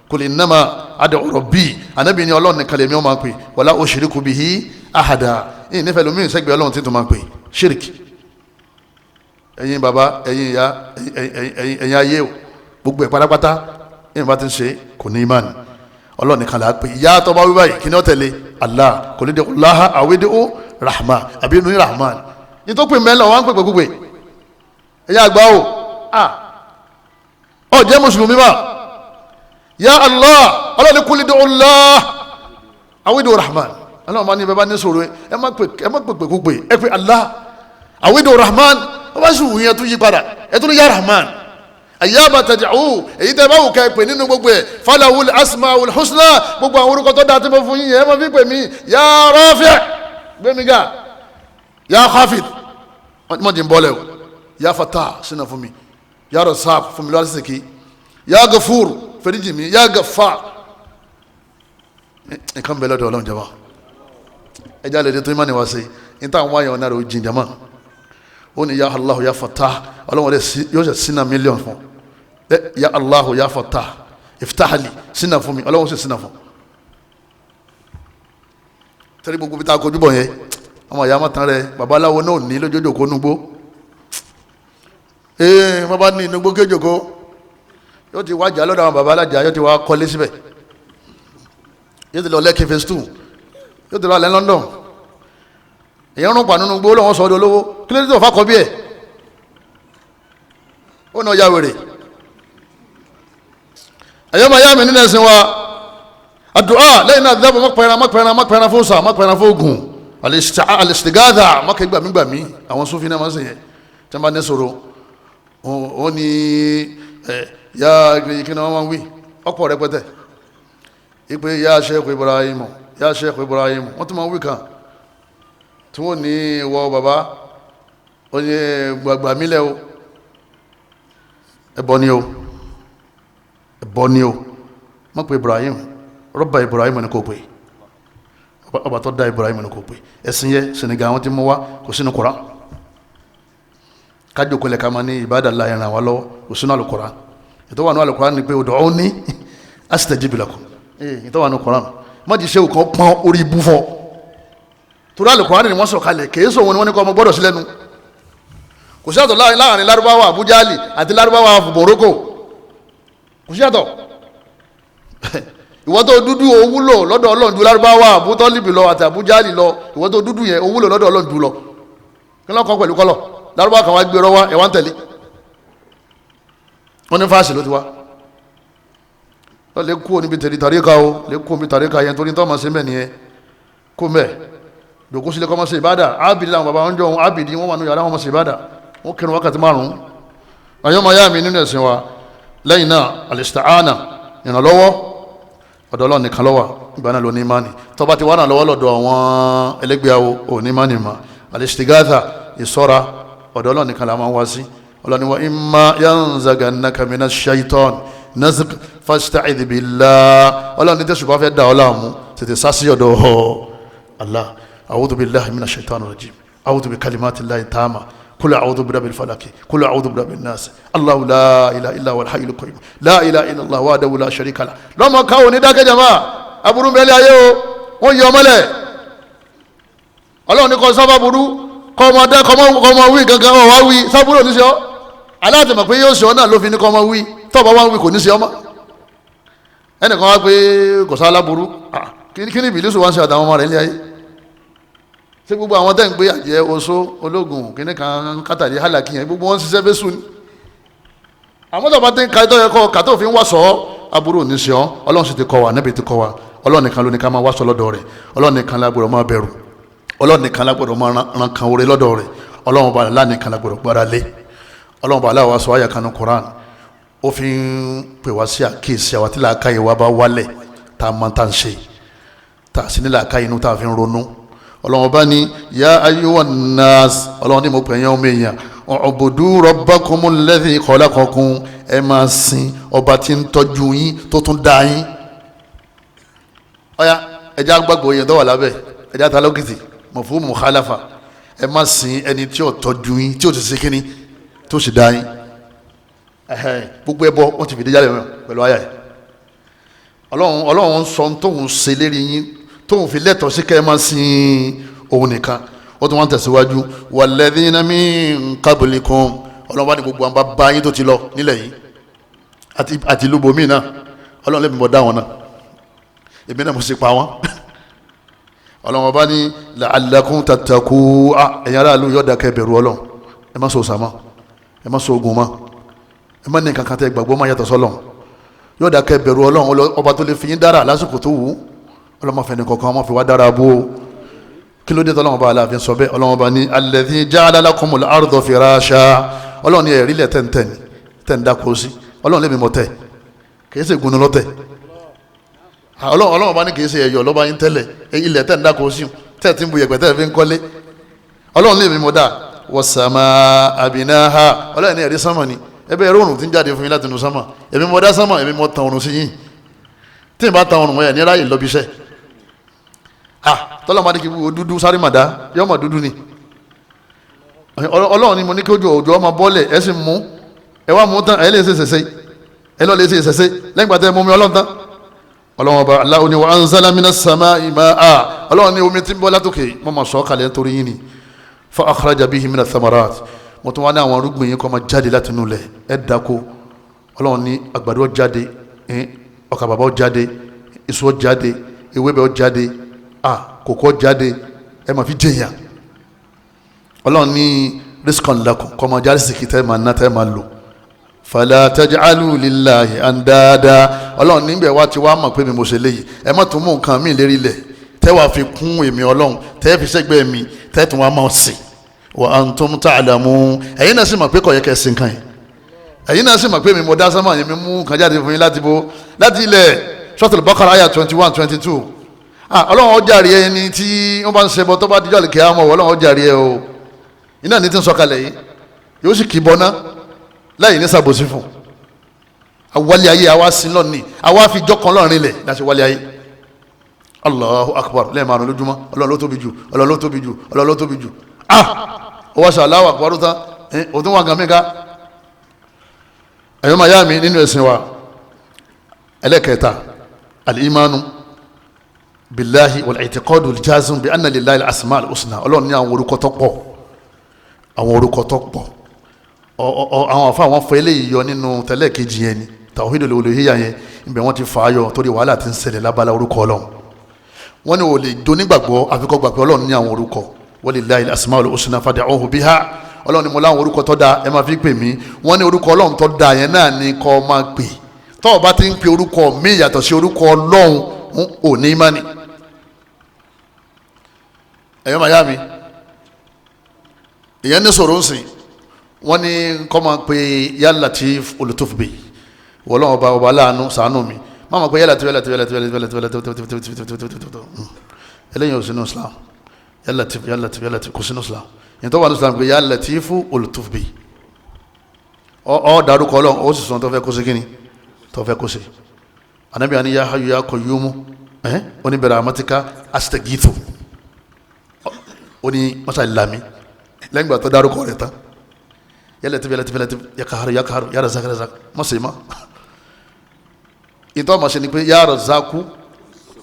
Kul innama ad'u rabbi, ànábì ni Ọlọ́run nìkan lèmi ó máa pè, wala ushriku bihi ahada, ìyìn nífẹ̀ẹ́ lómi ìsẹ́gbẹ̀ẹ́ Ọlọ́run tí tó máa pè ṣírìkì. Ẹ̀yin baba, ẹ̀yin ìyá, ẹ̀yin ayé o, gbogbo ẹ̀ pátápátá ẹ̀yin bá ti ń ṣe kò ní imán. Ọlọ́run nìkan là á pè. Ìyá tó bá wí báyìí kí ni ó tẹ̀lé? Allah. Kò ní de Allaha àwídé ó rahman àbí inú rahman ní tó pè mẹ́lẹ̀ wọ́n á ń pè pè ẹ̀yin àgbà o, ọ jẹ́ mùsùlùmí mà. Ya Allah, Ọlọ́run ní kúlí de Allah àwídé ó rahman. Ọlọ́run bá ní bẹ́ẹ̀ bá ní sọ̀rọ̀ ẹ má pè pè ẹ pè Allah àwídé ó rahman. Wọ́n bá sì wù yẹn tó yí padà ẹ tó ní ya rahman ayyama tad'u, èyí tẹ́ bá wù ká ẹ pè nínú gbogbo ẹ̀, falahul asmaul husna, gbogbo àwọn orúkọ tó dáa tí mo fún yín yẹn ẹ má fi pè mí. Ya rafi' gbẹmí ga, ya khafid mọ̀ jẹ́ n bọ́lẹ̀ o, ya fatah sínú fún mi, ya razzaq fún mi lọ́wọ́ sísèké, ya ghafur fèrèjì mi, ya ghaffar. Nǹkan bẹ́ẹ̀ lọ́dọ̀ Ọlọ́run jama, ẹ jẹ́ àlejò tó ń mánì wá sí ní táwọn wáyà ọ̀nà rẹ̀ ó jìn jama. Ó ní ya Allah ya Fatah, Ọlọ́run yóò ṣe sínà mílíọ̀nù fún ẹ. Ya Allah ya Fatah iftahli, sínà fún mi, Ọlọ́run ṣe sínà fún. Torí gbogbo bí ta kojú bọ̀ yẹn, ọmọ ìyá mọ́tàn rẹ babaláwo náà ní lójoojòkó nugbó. Ee wọ́n bá ní nugbó kéjòkó, yóò ti wájà lọ́dọ̀ àwọn babalájà, yóò ti wá kọ́lé síbẹ̀, yóò ti lọ Lẹ́kì phase 2, yóò ti lọ alẹ́ London. Èyàn rún pa nínú gbó lọ́wọ́ sọ́dọ̀ olówó, kí ló dé tó fà kọ́ bí ẹ̀ ó náà ya wèrè. Ẹ̀yọ́ máa yá mi nínú ẹ̀sìn wa, àdúà lẹ́yìn náà dábọ̀ mọ́pẹ́ran mọ́pẹ́ran mọ́pẹ́ran fún sà mọ́pẹ́ran fún ogun alìsìtìgáàdà mọ́kẹ́ gbàmígbàmí. Àwọn Sufi náà máa ń sè yẹn tí wọ́n bá ní sọ̀rọ̀ ó ní ya kí ni wọ́n máa ń wí ọ̀pọ̀ rẹpẹtẹ ìpè ya Sheikh Ibrahim, ya Sheikh Ibrahim, wọ́n tún máa ń wí kan tí wọ́n ní wọ bàbá ó ní gbàgbà mílẹ̀ o, ẹbọ ni o, ẹbọ ni o. Má pe Ibrahim, rọ́bà Ibrahim ni kò pè, ọba tó dá Ibrahim ni kò pè. Ẹ̀sìn yẹ Senegal àwọn tí mo wá kò sínú Koran. Kájọ kọlẹ̀ ká máa ní ìbádàlá ẹ̀ràn wa lọ́wọ́, kò sínú Al-Koran. Ètò wà ní Al-Koran ni pé ud'uni astajib lakum, ètò wà ní Koran. Má ti ṣe òkan pọ́n orí ibú fọ́ torí Al-Qur'ani ni wọ́n sọ kalẹ̀, kèé sọ wọn ni wọ́n ní kọ́ ọmọ gbọ́dọ̀ sí lẹ́nu. Kò sí àtọ̀ láàrin Lárúbáwá Abujali àti Lárúbáwá Morocco, kò sí àtọ̀. Ìwọ tó dúdú ó wúlò lọ́dọ̀ Ọlọ́run ju Lárúbáwá Abutọ́líbì lọ àti Abujali lọ. Ìwọ tó dúdú yẹn ó wúlò lọ́dọ̀ Ọlọ́run jù lọ. Kí ló kọ́ pẹ̀lú kọ́lọ̀? Lárúbáwá kan wá gbé rọ́wá ẹ̀ wá ń tẹ̀lé wọ́n ní fáàsì ló ti wá. Lè kú níbi tẹ̀lé tàríkà o, lè kú níbi tàríkà yẹn torí tó máa ṣe mẹ́ nìyẹn, kú mẹ́ dòkó sílẹ̀ kọ́ máa ṣe ìbádà. Ábìdí làwọn bàbá wọn jọ wọn, ábìdí wọn wà nù yàrá wọn máa ṣe ìbádà, wọn kírun wákàtí márùn-ún. Àyọ́ máa yá mi nínú ẹ̀sìn wa, lẹ́yìn náà al-isti'ana, ìrànlọ́wọ́ ọ̀dọ̀ Ọlọ́run nìkan ló wà, ìgbà náà ló ní ìmánì. Tó bá ti wá ìrànlọ́wọ́ lọ́dọ̀ àwọn ẹlẹ́gbẹ́ awo ò ní ìmánì mọ́. Al-istighatha, ìṣọ́ra ọ̀dọ̀ Ọlọ́run nìkan la máa ń wá sí. Ọlọ́run wa imma yanzagannaka minash shaitan nazg fasta'idh billah. Ọlọ́run ní tẹ̀sùn bá fẹ́ dà ọ́ láàmú tètè sá sí ọ̀dọ̀ Allah. A'udhu billahi minash shaitanir rajim, a'udhu bi kalimatillahi taama, kul a'udhu bi rabbil falaki, kul a'udhu bi rabbin nas, Allahu la ilaha illa huwal hayyul qayyum, la ilaha illa Allah wahdahu la sharika lah. Lọ́mọ káwọn ní dákẹ́jà máa aburú bẹ́lẹ̀ ayé o, wọ́n yọ ọmọlẹ̀. Ọlọ́run ní kọ́ sábà burú, Kọ́mọdé kọ́mọ wí gangan ọ̀ wá wí sábúrò ní ṣe ọ́. Aláàtìmọ̀ pé yóò ṣe ọ́ náà ló fi ní kọ́mọ wí, tọ́ọ̀bá wá ń wí kò ní ṣe ọ́ mọ́. Ẹnìkan wá pé kò sá aláburú, kí ni ìbílísù wá ń ṣe àtàwọn ọmọ rẹ̀ ní ayé? Ṣé gbogbo àwọn tẹ́ ń gbé àjẹ́ oṣó ológun kíní kan kátàlí hálàkì yẹn gbogbo wọn ń ṣiṣẹ́ fẹ́ sùn ni? Àmọ́ tó bá ti ń ka ẹjọ́ yẹn kọ́ kàtó òfin wá sọ ọ́, aburú ò ní ṣe ọ́. Ọlọ́run sì ti kọ́ wa, Ànábì ti kọ́ wa. Ọlọ́run nìkan ló ní ká máa wá sọ lọ́dọ̀ rẹ̀. Ọlọ́run nìkan la gbọ́dọ̀ máa bẹ̀rù. Ọlọ́run nìkan la gbọ́dọ̀ máa ran kan oore lọ́dọ̀ rẹ̀. Ọlọ́run bá Allah nìkan la gbọ́dọ̀ gbára lé. Ọlọ́run bá Allah wa sọ àyà kanu Quran, ó fi ń pè wá sí àkíyèsí àwa tí làákàyè wa bá wálẹ̀, tá a máa tá a ń ṣe, tá a sì ní làákàyè inú tá a fi ń ronú. Ọlọ́run bá ní ya ayyuhan nas, Ọlọ́run ní mo pè yín ọmọ èèyàn, u'budu rabbakumul ladhi khalaqakum, ẹ máa sin ọba tí ń tọ́jú yín tó tún dá yín. Ọ̀ya ẹja gbàgbọ́ yẹn tó wà lábẹ́ ẹja ta lókìtì mafhumu mukhalafa, ẹ máa sin ẹni tí ò tọ́jú yín tí ò ti ṣe kíní tó sì dá yín. Gbogbo ẹbọ wọn ti fìdí jálẹ̀ wọn pẹ̀lú àyà yìí. Ọlọ́run sọ tóun ṣe lérí yín tóun fi lẹ́tọ̀ọ́ sí kẹ́ ẹ máa sin òun nìkan. Ó tún wọ́n tẹ̀síwájú walladhina min qablikum, Ọlọ́run bá ní gbogbo àwọn bàbá yín tó ti lọ nílẹ̀ yìí àti ìlú bomi náà, Ọlọ́run lẹ́mi mọ̀ dá wọn náà, èmi náà mo sì pa wọn. Ọlọ́run bá ní la'allakum tattaqun, ẹ̀yin aráàlú yọ̀ọ̀dà kẹ́ bẹ̀rù Ọlọ́run, ẹ má sọ òòṣà mọ́, ẹ má sọ ogun mọ́, ẹ má ní kankan tẹ gbàgbọ́ má yàtọ̀ sọ́lọ́run, yọ̀ọ̀dà kẹ́ bẹ̀rù Ọlọ́run, ọba tó lè fi yín dára lásìkò tó wù ú. Ọlọ́run fẹ́ni kọ̀ọ̀kan ọmọ fi wá dára bó o. Kí ló dé tọ́lọ́run bá aláàfin sọ bẹ́ẹ̀? Ọlọ́run bá ní alladhi ja'ala lakumul arda firasha, Ọlọ́run ní ẹ̀rí lẹ̀ tẹ̀ǹtẹ̀ tẹ̀ǹdà kó sí, Ọlọ́run lèmi mọ̀ tẹ̀, kìí ṣe gunu lọ́tẹ̀. Ọlọ́run bá ní kìí ṣe ẹ̀yọ̀ lọ́ba yín tẹ́lẹ̀, ilẹ̀ tẹ̀ǹdà kó sí tẹ̀ tí ń bu yẹ̀pẹ̀ tẹ̀ fi ń kọ́lé, Ọlọ́run lèmi mọ̀ dá. Was-samaa binaha, Ọlọ́run ní ẹ̀rí sánmà ni, ẹbẹ̀ ẹ̀rọ òrùn tí ń jáde fún yín láti inú sánmà, èmi mọ̀ dá sánmà, èmi mọ̀ tan òrùn sí yín, tí ì bá tan òrùn ẹ̀ ní ráyè lọ́bi iṣẹ́. Tọ́lá máa ní kí dúdú sáré màdá yọ ọmọ dúdú ni. Ọlọ́run ni mo ní kí ojú òjò ọmọ bọ́ọ̀lẹ̀ ẹ sì mú ẹ wá mú tán, ẹ lè ṣe ṣẹṣẹ, ẹ lọ́ lè ṣe ṣẹṣẹ lẹ́yìn gbàtẹ́ mú mi Ọlọ́run tán. Ọlọ́run ọba Allahu ni wa anzala minas samai ma'a, Ọlọ́run ní omi tí ń bọ́ látòkè mo máa sọ kalẹ̀ nítorí yín ni. Fa akhraja bihi minas thamarat, mo tún wá ní àwọn arúgbìn yín kó máa jáde láti inú ilẹ̀, ẹ dáko. Ọlọ́run ní àgbàdo jáde, ọkà bàbà jáde, èso jáde, ewébẹ̀ jáde, kòkó jáde, ẹ máa fi jẹyàn. Ọlọ́run ní rizqan lakum, kọ́mọ jáde sìkì tẹ́ máa ná tẹ́ máa lò. Fala taj'alu lillahi andada, Ọlọ́run níbẹ̀ wá ti wá mọ̀ pé mi mo ṣe léyìí, ẹ má tún mú nǹkan mi lérí lẹ̀ tẹ́ wàá fi kún èmi Ọlọ́run, tẹ́ fi sẹ́gbẹ́ mi, tẹ́ tún wá máa sìn. Wa antum ta'lamun, ẹ̀yin náà sì mọ̀ pé kò yẹ kẹ́ sìn kan yìí, ẹ̀yin náà sì mọ̀ pé mi mo dá sánmà yẹn, mi mú nǹkan jáde fún yín láti bo láti ilẹ̀. Suratul Baqara àyà 21, 22. Ọlọ́run ó jàre ẹni tí wọ́n bá ń ṣẹbọ tó bá dijọ́ àlùkè àmọ́, Ọlọ́run ó jàre ẹ o. Iná ní ti ń sọ̀kalẹ̀ yìí yóò sì kì í bọ́ná láì ní sàbòsí fún. Awálé ayé àwa sin lọ́ọ̀ni, àwa fi jọ́ kan lọ́ọ̀rin lẹ̀ láti wálé ayé. Allahu akbar lẹ́ẹ̀márùn lójúmọ́, Ọlọ́run ló tóbi jù, Ọlọ́run ló tóbi jù, Ọlọ́run ló tóbi jù. Ó wá sọ Allahu akbar tán, ó tún wà gàmí ká. Ẹ̀yọ́ máa yá mi nínú ẹ̀sìn wa. Ẹlẹ́kẹta, al-imanu billahi wal-i'tiqadu al-jazim bi anna lillahi al-asma al-husna. Ọlọ́run ní àwọn orúkọ tó pọ̀, àwọn orúkọ tó pọ̀. Àwọn afa àwọn fọ eléyìí yọ nínú tẹ́lẹ̀ kejì yẹn ni tawhidul uluhiyya yẹn, ibẹ̀ wọ́n ti fà á yọ torí wàhálà ti ń ṣẹlẹ̀ lábala orúkọ Ọlọ́run. Wọ́n ní o lè donígbàgbọ́ àfikọ́ gbà pé Ọlọ́run ní àwọn orúkọ. Walillahi al-asmaul husna fad'uhu biha, Ọlọ́run ní mo láwọn orúkọ tó dáa, ẹ máa fi pè mí. Wọ́n ní orúkọ Ọlọ́run tó dáa yẹn náà ni kó máa pè. Tó o bá ti ń pe orúkọ mi yàtọ̀ sí orúkọ Ọlọ́run, ò ní ìmánì. Ẹ̀yọ́ màá yá mi, ìyẹn ní sọ̀rọ̀ ń sìn. Wọ́n ní kọ́ máa pe ya Latif olùtòfìbè, wọ́n ọba ọba aláàánú ṣàánú mi, má máa pe ya Latif ya Latif ya Latif ya Latif ya Latif, eléyìí ò sínú Islam. Ya Latif ya Latif ya Latif kò sínú Islam. Ìyẹn tó wà ní Islam pé ya Latif olùtòfìbè, ọ dárúkọ Ọlọ́run, ó sì sọ tó fẹ́ kó sí kíni tó fẹ́ kó sí. Ànábì àní ya Hayyu ya Qayyumu, ó ní bẹ̀rẹ̀ àmọ́tíká astagithu, ó ní mọ́sá ìlàmí lẹ́yìn ìgbà tó dárúkọ rẹ̀ tán, ya Latif ya Latif ya Latif ya Qahhar ya Qahhar ya Razzaq ya Razzaq, mọ́sẹ̀ mọ́. Ìtọ́ ọmọ ṣe ni pé ya Razzaqu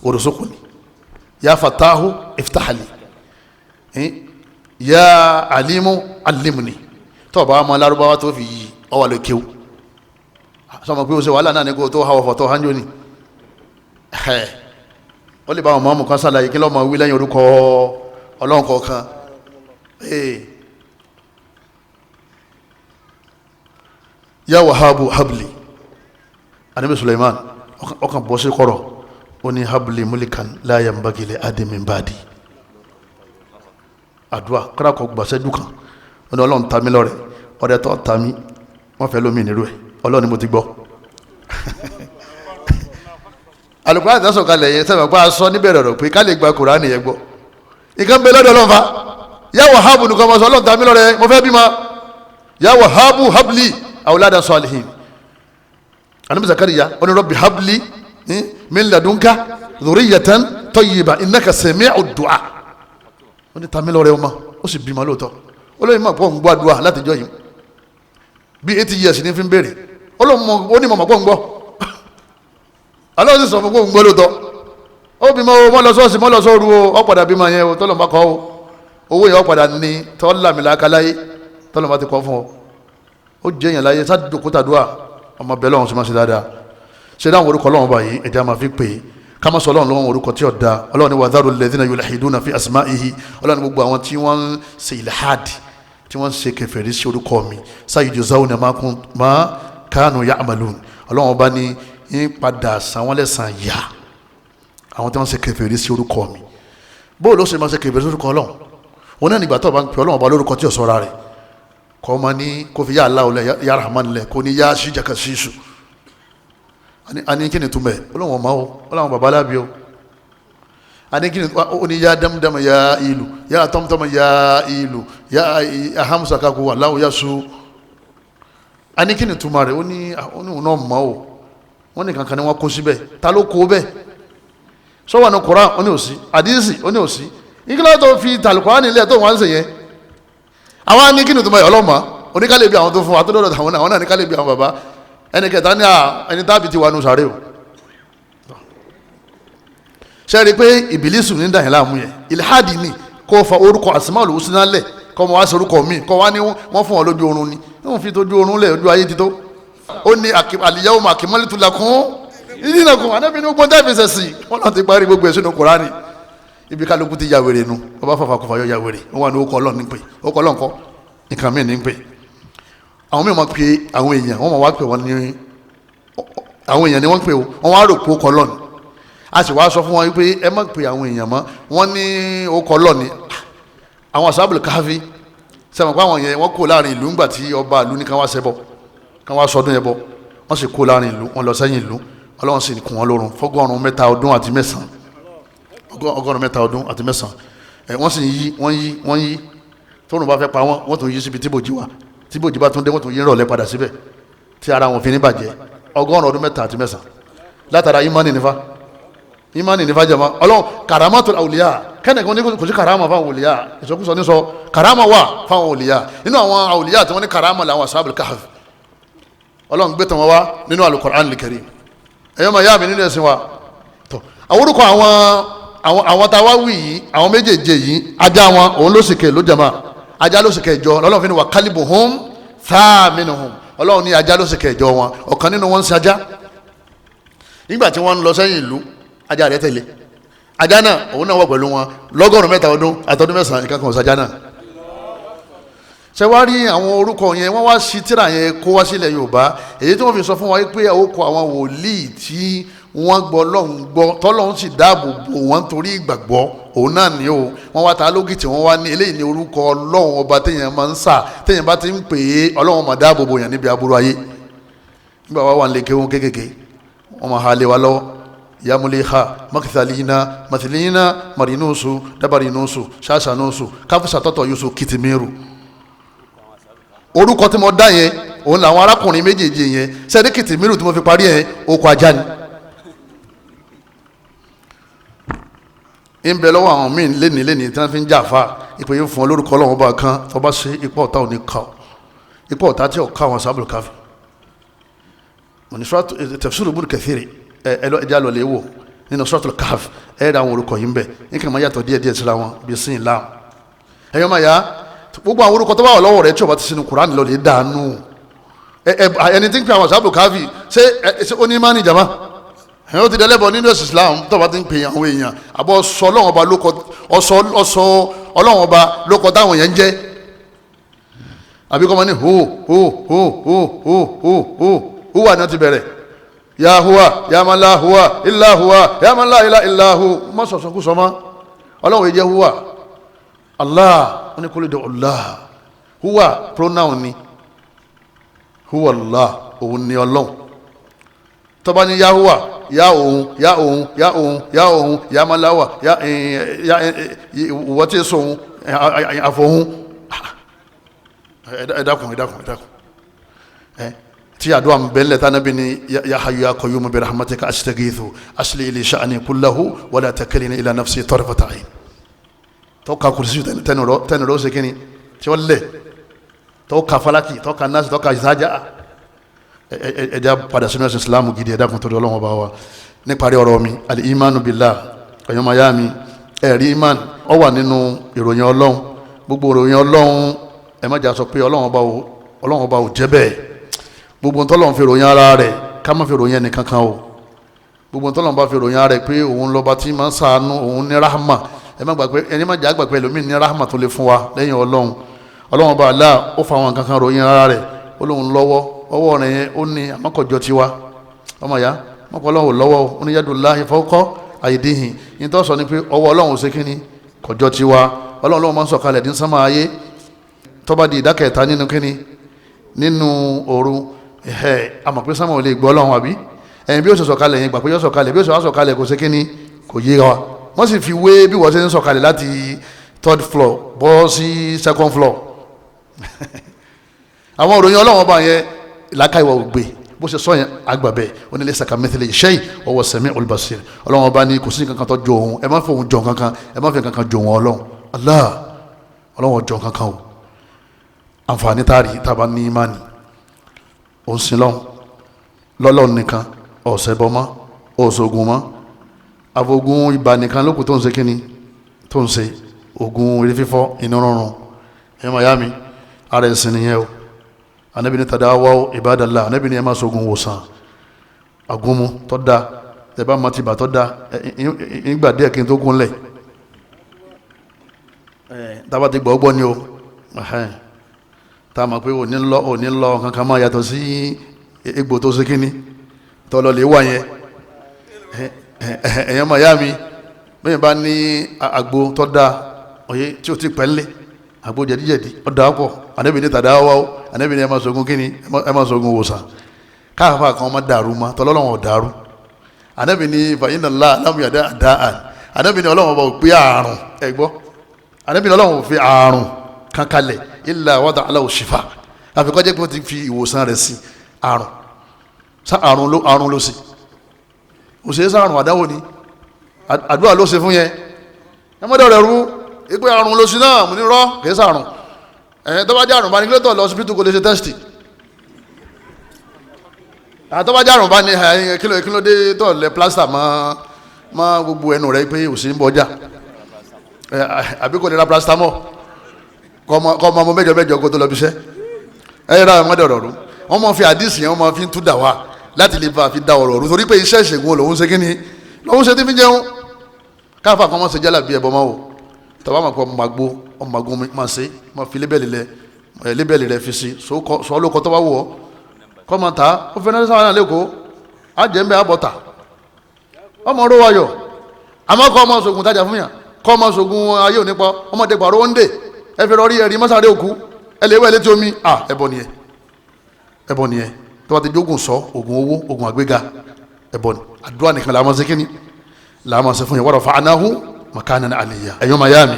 warzuqni, ya Fattahu iftahli, Ya alimu alimni. Tó bá ma Lárúbáwá tó fi yí ọ wà lè kéwú. Sọmọ pé o ṣe wàhálà náà ní kó tó ha ọ̀fọ̀ tó hánjó ni. Ó lè bá àwọn mọ́mù kan sàlàyé kí lọ́mọ wí lẹ́yìn orúkọ Ọlọ́run kọ̀ọ̀kan. Ya Wahabu habli. Anabi Suleiman ọkàn bọ́ sí kọ̀rọ̀, ó ní habli mulikan la yanbaghi li adamin ba'di. Àdúrà kọ́ra kọ́ gbàṣẹ́jú kan, ó ní Ọlọ́run ta mí lọ́rẹ̀, ọ̀rẹ́ tó ta mí wọ́n fẹ́ lómi nírú ẹ̀, Ọlọ́run ni mo ti gbọ́. Al-Qur'an ti sọ̀kalẹ̀ yẹn sẹ́wọ̀n pa aṣọ níbẹ̀rẹ̀ rẹ̀ pé ká lè gba Kùránì yẹn gbọ́. Nǹkan bẹ lọ́dọ̀ Ọlọ́run fa. Ya Wahabu nìkan ọmọ sọ Ọlọ́run ta mí lọ́rẹ̀, mo fẹ́ bímọ. Ya Wahabu habli awladan salihin. Anabi Zakariya ó ní Rabbi habli min ladunka dhurriyatan tayyiba innaka sami'ud du'a. Ó ní ta mí lọ́rẹ̀ ọmọ, ó sì bímọ lóòótọ́. Olóyìn máa pọ̀ ń gbọ́ àdúrà látijọ́ yìí bí 80 years ní fi ń béèrè. Ó ní mọ̀mọ́ pọ̀ ń gbọ́. Ọlọ́run sì sọ fún pé òun gbọ́ lóòótọ́. Ó bímọ o, mọ́ lọ sọ́ọ̀sì, mọ́ lọ sọ́ọ̀rù o, ó padà bímọ yẹn o, tọ́lọ̀ bá kọ́ o. Owó yẹn ó padà ní tọ́lámìláka láyé, tọ́lọ̀ bá ti kọ́ fún ọ. Ó jẹ́ yẹn láyé sádùkútàdúà, ọmọ bẹ́ẹ̀ lọ́run sì máa ṣe dáadáa. Ṣe dáhùn orúkọ Ọlọ́run báyìí, ẹ̀jẹ̀ máa fi pè é. Ká má sọ Ọlọ́run lọ́wọ́ orúkọ tí ó da. Ọlọ́run ní wàdàrú lẹ́dínà yulhiduna fi asma'ihi. Ọlọ́run ní gbogbo àwọn tí wọ́n ń ṣe ìlhad, tí wọ́n ń ṣe kèfèrí sí orúkọ mi, sayujzawna ma kanu ya'malun. Ọlọ́run ọba ní ń padà san wọ́n lẹ́san yá àwọn tí wọ́n ń ṣe kèfèrí sí orúkọ mi. Bó ló ṣe máa ṣe kèfèrí sí orúkọ Ọlọ́run? Òun náà nígbà tó bá ń pè Ọlọ́run ọba lórúkọ tí ò sọ́ra rẹ̀, kọ́ ma ní kó fi yá Allah lẹ̀, yá Rahman lẹ̀, kó ní yá ṣíjàkà ṣíṣù. Ani kí ni túmẹ̀? Ọlọ́run ọmọ o, Ọlọ́run bàbá alábi o. Ani kí ni ó ní yá dámdámà yá ìlú, yá tọ́mtọ́mà yá ìlú, yá ahamsa kakú aláwọ̀ yá su. Ani kí ni túmọ̀ rẹ̀? Ó ní òun náà mọ̀ o. Wọ́n ní kankan ni wọ́n kó síbẹ̀. Ta ló kó bẹ́ẹ̀? Sọ́wọ́n ní Kùránì ó ní òsì, àdísì ó ní òsì. Ìkílẹ̀ tó fi tàlùkùránì nílẹ̀ tó wọ́n ń sè yẹn. Àwọn ní kí ni túmọ̀ rẹ̀? Ọlọ́mọ oníkálẹ̀ bí àwọn tó fún wa tó dọ̀dọ̀ àwọn náà, àwọn náà níkálẹ̀ bí àwọn bàbá. Ẹni kẹta ní ẹni tábì ti wà nù sàárè o. Ṣe rí i pé ìbílísù ní dàyìn láàmú yẹn? Ìlhádì ni kó fa orúkọ Asmaul Husna lẹ̀, kó mọ wá sí orúkọ míì, kó wá ní wọ́n fún wọn lójú oorun ni. Wọ́n fi tójú oorun lẹ̀, ojú ayé ti tó. Ó ní al-yawma akmaltu lakum dinakum. Ànábì ní gbogbo tẹ́ẹ̀fì sẹ̀sì wọ́n náà ti parí gbogbo ẹ̀ sínú Kùránì. Ibi kálukú ti ya wèrè nu, ọba fàfà kọfà yọ ya wèrè. Wọ́n wà ní orúkọ Ọlọ́run ní pè, orúkọ Ọlọ́run kọ́ nǹkan míì ní pè. Àwọn míì máa pe àwọn èèyàn, wọ́n máa wá pè wọ́n ní àwọn èèyàn ni wọ́n pè wọ́n wá rò pé ó kọ́ lọ́ni. A sì wá sọ fún wọn pé ẹ má pe àwọn èèyàn mọ́, wọ́n ní ó kọ́ lọ́ni. Àwọn Ashabul Kahfi sẹ́wọ̀n pé àwọn yẹn wọ́n kó láàrin ìlú ńgbà tí ọba ìlú ní ká wá ṣẹbọ, ká wá sọdún ẹbọ. Wọ́n sì kó láàrin ìlú, wọ́n lọ sẹ́yìn ìlú. Ọlọ́run sì kùn wọ́n lórun fọ́gọ́rùn-ún mẹ́ta ọdún àti mẹ́sàn-án. Ọgọ́rùn-ún mẹ́ta ọdún àti mẹ́sàn-án. Wọ́n sì yí, wọ́n yí, wọ́n yí. Tóòrùn bá fẹ́ pa wọ́n, wọ́n tún yí síbi tí bòjì wà. Tí bòjì bá tún dé, wọ́n tún yí rọ̀lẹ́ padà síbẹ̀ tí ara wọn fi ní bàjẹ́. 100 ọdún mẹ́ta àti mẹ́sàn-án. Látara ìmánì nífa, ìmánì nífa jẹ̀mọ́. Ọlọ́run karamatul awliya, kẹ́nìkan ní kò sí karama fáwọn awliya. Ìsọkúsọ ní sọ karama wà fáwọn awliya. Nínú àwọn awliya tí wọ́n ní karama làwọn Ashabul Kahf. Ọlọ́run gbé tàn wọ́n wá nínú Al-Qur'an al-Karim. Ẹ̀yọ́ máa yá mi nínú ẹ̀sìn wa. Tọ́ àwọn orúkọ àwọn tá a wá wí yìí, àwọn méjèèjì yìí, ajá wọn òun ló sì kè ló jẹ̀mọ́. Ajá ló sì kẹjọ. Ọlọ́run fi ni wà kálíbùhùn thaminuhum. Ọlọ́run ní ajá ló sì kẹjọ wọn, ọ̀kan nínú wọn ń ṣe ajá. Nígbà tí wọ́n ń lọ sẹ́yìn ìlú, ajá rẹ̀ tẹ̀lé. Ajá náà òun náà wà pẹ̀lú wọn lọ́gọ́rùn-ún mẹ́ta ọdún àtọdún mẹ́sàn-án, ìkan kan ọ̀sán ajá náà. Ṣé wá rí àwọn orúkọ yẹn, wọ́n wá sí tírà yẹn kó wá sílẹ̀ Yorùbá, èyí tí wọ́n fi sọ fún wa pé orúkọ àwọn wòlíì tí wọ́n gbọ́ Ọlọ́run gbọ́, tọ́lọ́run sì dáàbò bò wọ́n torí ìgbàgbọ́, òun náà ni o. Wọ́n wá ta lógìtì, wọ́n wá ní eléyìí ní orúkọ Ọlọ́run ọba téèyàn máa ń sà, téèyàn bá ti ń pè é Ọlọ́run máa dáàbò bò yàn níbi aburú ayé. Nígbà wá wà ń lè kéwọn kékèké, wọ́n máa ha lé wa lọ́wọ́. Yamuleha makithalina mathilina marinusu dabarinusu ṣaṣanusu káfíṣàtọ̀tọ̀ yusu kìtìmírù. Orúkọ tí mo dá yẹn òun làwọn arákùnrin méjèèjì yẹn. Sẹ́ni kìtìmírù tí mo fi parí yẹn, okò ajá ni. Ń bẹ lọ́wọ́ àwọn míì lénìí lénìí tí wọ́n fi ń jà fa ipò yìí fún ọ lórúkọ Ọlọ́run ọba kan tó bá ṣe ipò ọ̀tá òní ká ipò ọ̀tá tí ò ká àwọn Ashabul Kahfi. Tafsir Ibn Kathir ẹ lọ ẹja lọ lè wò nínú Suratul Kahf, ẹ rà àwọn orúkọ yìí ń bẹ nǹkan máa yàtọ̀ díẹ̀ díẹ̀ síra wọn bí sin lam. Ẹ̀yọ́ máa yá gbogbo àwọn orúkọ tó bá wà lọ́wọ́ rẹ̀ tí o bá ti sinú Kùránì lọ lè dànù. Ẹni tí ń pè àwọn sábò káfí ṣé ó ní má ní jàmá ẹ̀yọ́ ti dẹ́lẹ́bọ̀ nínú ẹ̀sìn Islam tó bá ti ń pè àwọn èèyàn àbọ̀ sọ Ọlọ́run ọba lóko ọsọ Ọlọ́run ọba lóko táwọn èèyàn ń jẹ́ àbí kọ́ máa ní hu hu hu hu hu hu hu hu wà ní wọ́n ti bẹ̀rẹ̀ ya huwa ya man la huwa illa huwa ya man la ilaha illa hu má sọ̀sọ̀ kú sọmọ́ Ọlọ́run yìí jẹ́ huwa Allah wọ́n ní kó lè dé Allah huwa pronoun ni huwa Allah òun ni Ọlọ́run tó bá ní ya huwa ya òun ya òun ya òun ya òun ya man la huwa ya ya ìwọ́ tí sọ òun àfọ̀hún ẹ dákun ẹ dákun ẹ dákun ẹ tí àdúrà ń bẹ́lẹ̀ tánàbí ni ya hayyu ya qayyum bi rahmatika astaghithu asli li sha'ni kullahu wala takilni ila nafsi tarfata ayn tọ́ka kùrìsì tẹnurọ ṣe kíni tí ó lẹ̀ tọ́ka falaki tọ́ka nasi tọ́ka ìsájà ẹja padà sínú ẹ̀sìn Islam gidi ẹ̀dá kan torí Ọlọ́run bá wa. Níparí ọ̀rọ̀ mi al-imanu billah ẹ̀yọ́mayá mi ẹ̀rí iman ó wà nínú ìròyìn Ọlọ́run gbogbo ìròyìn Ọlọ́run ẹ má jà sọ pé Ọlọ́run ọba ò jẹ́ bẹ́ẹ̀ gbogbo ntọ́lọ́run fi ròyìn ara rẹ̀ ká má fi ròyìn ẹnì kankan o gbogbo ntọ́lọ́run bá fi ròyìn ara rẹ̀ pé òun lọ́ba tí máa ń ṣàánú òun ní rahma ẹ má gbàgbé ẹni má jà gbàgbé ẹlòmíì ní rahma tó lè fún wa lẹ́yìn Ọlọ́run. Ọlọ́run ọba àlá ó fa àwọn kankan ròyìn ara rẹ̀ ó lóun lọ́wọ́ ọwọ́ rẹ̀ yẹn ó ní àmọ́kọ̀jọ tiwa ọmọ ya mọ́kọ́ Ọlọ́run lọ́wọ́ ó ní yadullahi fawqa aydihim ní tó sọ ni pé ọwọ́ Ọlọ́run ò ṣe kíni kọjọ tiwa. Ọlọ́run ló máa ń sọ̀kalẹ̀ ní sánmà ayé tó bá di ìdákẹ́ta nínú kíni nínú òru ẹ̀ àmọ̀ pé sánmà ò lè gbọ́ Ọlọ́run àbí ẹ̀yìn bí ó ṣe sọ̀kalẹ̀ yẹn gbà pé yóò sọ̀kalẹ̀ bí ó ṣe wá sọ̀kalẹ̀ kò ṣe kíni kò yé wa. Wọ́n sì fi wé bí wọ́n ṣe ń sọ̀kalẹ̀ láti third floor bọ́ sí second floor. Àwọn òròyìn Ọlọ́run ọba yẹn làákàyè wa ò gbé bó ṣe sọ yẹn àgbà bẹ́ẹ̀ ó ní laysa kamithlihi shay wa huwa as-sami'ul basir. Ọlọ́run ọba ní kò sí kankan tó jọ òun ẹ má fi òun jọ kankan ẹ má fi kankan jọ òun Ọlọ́run Allah Ọlọ́run jọ kankan o. Àǹfààní táàrí tábà ní ìmánì ó ń sin lọ́hùn lọ́lọ́run nìkan ọ̀sẹ̀ bọ́ mọ́ ọ̀ṣọ́gun mọ́ àfọ̀gùn ibà nìkan lókùn tó ń ṣe kínní tó ń ṣe oògùn eré fífọ́ iná rọrùn ẹ̀yọ́ mayami ara ẹ̀sìn nìyẹn o. Anabi ní tadawaw ibadallah anabi ní ẹ máa ṣoògùn wòsàn agúnmu tó da ẹ bá ma ti bà tó da ìgbà díẹ̀ kí n tó gúnlẹ̀ tába ti gbọ́ gbọ́ ni o tá a mọ̀ pé òní lọ òní lọ kankan máa yàtọ̀ sí egbò tó ṣe kínní tọ́lọ lè wà yẹn. Ẹ̀yàn mayami bẹ́ẹ̀ bá ní àgbo tó da òye tí o ti pẹ́ ńlẹ̀ àgbo jẹ̀díjẹ̀dí ọ̀dà pọ̀ anabi ní tadawaw anabi ní ẹ máa ṣoògùn kínní ẹ máa ṣoògùn wòsàn káfà kan má dàrú ma tọ́lọ́lọ́wọ̀n dàrú anabi ní fàyínàlá alámúyàdá àdáhàn anabi ní Ọlọ́run ọba ò gbé àrùn ẹ gbọ́ anabi ní Ọlọ́run ò fi àrùn kankalẹ̀ ilà wàdà aláwọ̀ ṣìfà àfikọ́jẹ́ pé wọ́n ti fi ìwòsàn rẹ̀ sí àrùn sá àrùn ló sí òṣèré sárùn àdáwò ni àdúrà ló ṣe fún yẹn ẹ mọ́dọ̀ rẹ̀ rú ìpè àrùn ló sí náà mo ní rọ́ kìí sàrùn ẹ̀yìn tó bá jẹ́ àrùn bá ní kílódé lọ hospital kò lè ṣe tẹ́sítì tó bá jẹ́ àrùn bá ní kílódé tó lẹ plásítà mọ́ gbogbo ẹnu rẹ̀ pé òsì ń bọjá àbí kò lè ra plásítà mọ́ kọ́ ọmọ ọmọ mẹ́jọ mẹ́jọ kó tó lọ bí iṣẹ́ ẹ̀yìn rà mọ́dọ̀ rọ̀ rú wọ́n máa fi àdìsí yẹn wọ́n máa fi ń tú dà wá láti lè bá fi da ọ̀rọ̀ rú torí pé iṣẹ́ ìṣègùn lòun ṣe kíni lòun ṣe tí fi jẹun káfà kan máa ṣe jálà bí ẹbọ máa wò tàbá máa pọ ọmọ àgbo ọmọ àgbo máa ṣe máa fi lébẹ̀lì rẹ fi si sọ lóko tó bá wù ọ́ kọ́ máa ta ó fẹ́ náà sáwọn náà lẹ́kọ̀ọ́ á jẹ́ ń bẹ́ àbọ̀ ta ọmọ oró wayọ̀ àmọ́ kọ́ ọmọ ṣògùn tajà fún yàn kọ́ ọmọ ṣògùn ayé òní pa ọmọdé pàrọ̀ ó ń dè ẹ fi rọrí ẹ̀rí mọ́sáré òkú ẹ lè wẹ̀ létí omi à ẹbọ nìyẹn ẹbọ nìyẹn tó bá ti jókòó sọ ògùn owó ògùn àgbéga ẹbọ ni àdúrà nìkan làá máa ṣe kíni làá máa ṣe fún yẹn wa rafa'nahu makanan aliyya. Ẹ̀yọ́ mayami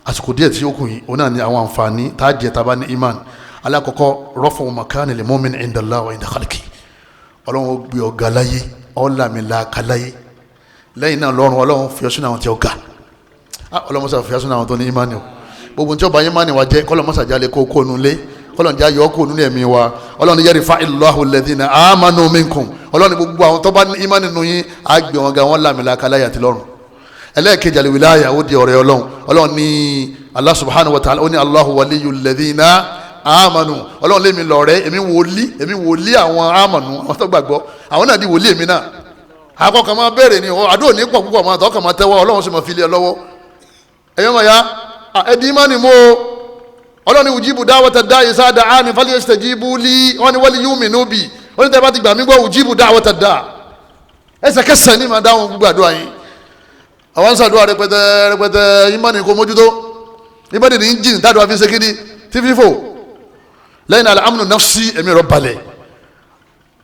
àsìkò díẹ̀ tí ó kù yìí òun náà ni àwọn àǹfààní tá a jẹ tá a bá ní iman. Alákọ̀ọ́kọ́ raf'u makani lil mu'min inda Allah wa inda khalqi, Ọlọ́run ó gbé ọ̀gá láyé ọ̀làmìlàkà láyé lẹ́yìn náà lọ́run Ọlọ́run fi ọsùn àwọn tí ó ga ọlọ́mọsà fi ọsùn àwọn tó ní iman o. Gbogbo tí ó bá iman wa jẹ́ kọ́lọ́mọsà jalè kó kó nulẹ̀ kọ́lọ́n jẹ́ ayọ̀ kó nínú ẹ̀mí wa. Ọlọ́run yarfa'illahu alladhina amanu minkum, Ọlọ́run gbogbo àwọn tó bá ní iman nínú yín á gbé wọn ga wọn làmìlàkà láyé àti lọ́run. Ẹlẹ́ẹ̀kejì àlùwìláyà ó di ọ̀rẹ́ Ọlọ́run. Ọlọ́run ní Allah subhanahu wa ta'ala ó ní Allahu waliyul ladhina amanu. Ọlọ́run lèmi lọ̀rẹ́, èmi wòlíì, èmi wòlíì àwọn amanu, àwọn tó gbàgbọ́, àwọn náà di wòlíì èmi náà. Àkọ́kọ́ máa béèrè ni àdó ní pọ̀ púpọ̀ máa tọ́kàn máa tẹ́wọ́, Ọlọ́run sì máa fi lé ẹ lọ́wọ́. Ẹ̀yọ́ máa ya ẹ̀dín má ni mo Ọlọ́run ní ujibu da'wata da'i idha da'ani falyastajibu li, wọ́n ní wal yu'minu bi. Wọ́n ní tẹ́ bá ti gbà mí gbọ́, ujibu da'wata da'i, ẹsẹ̀kẹsẹ̀ ní máa dáhùn gbogbo àdúrà yín. Àwọn ń sàdúrà rẹpẹtẹ rẹpẹtẹ, ìmánì kò mójútó, ìmánì ní jìn tádùá fi ṣe kíni tí fífò. Lẹ́yìn al-amnu nafsi, ẹ̀mí rẹ̀ balẹ̀.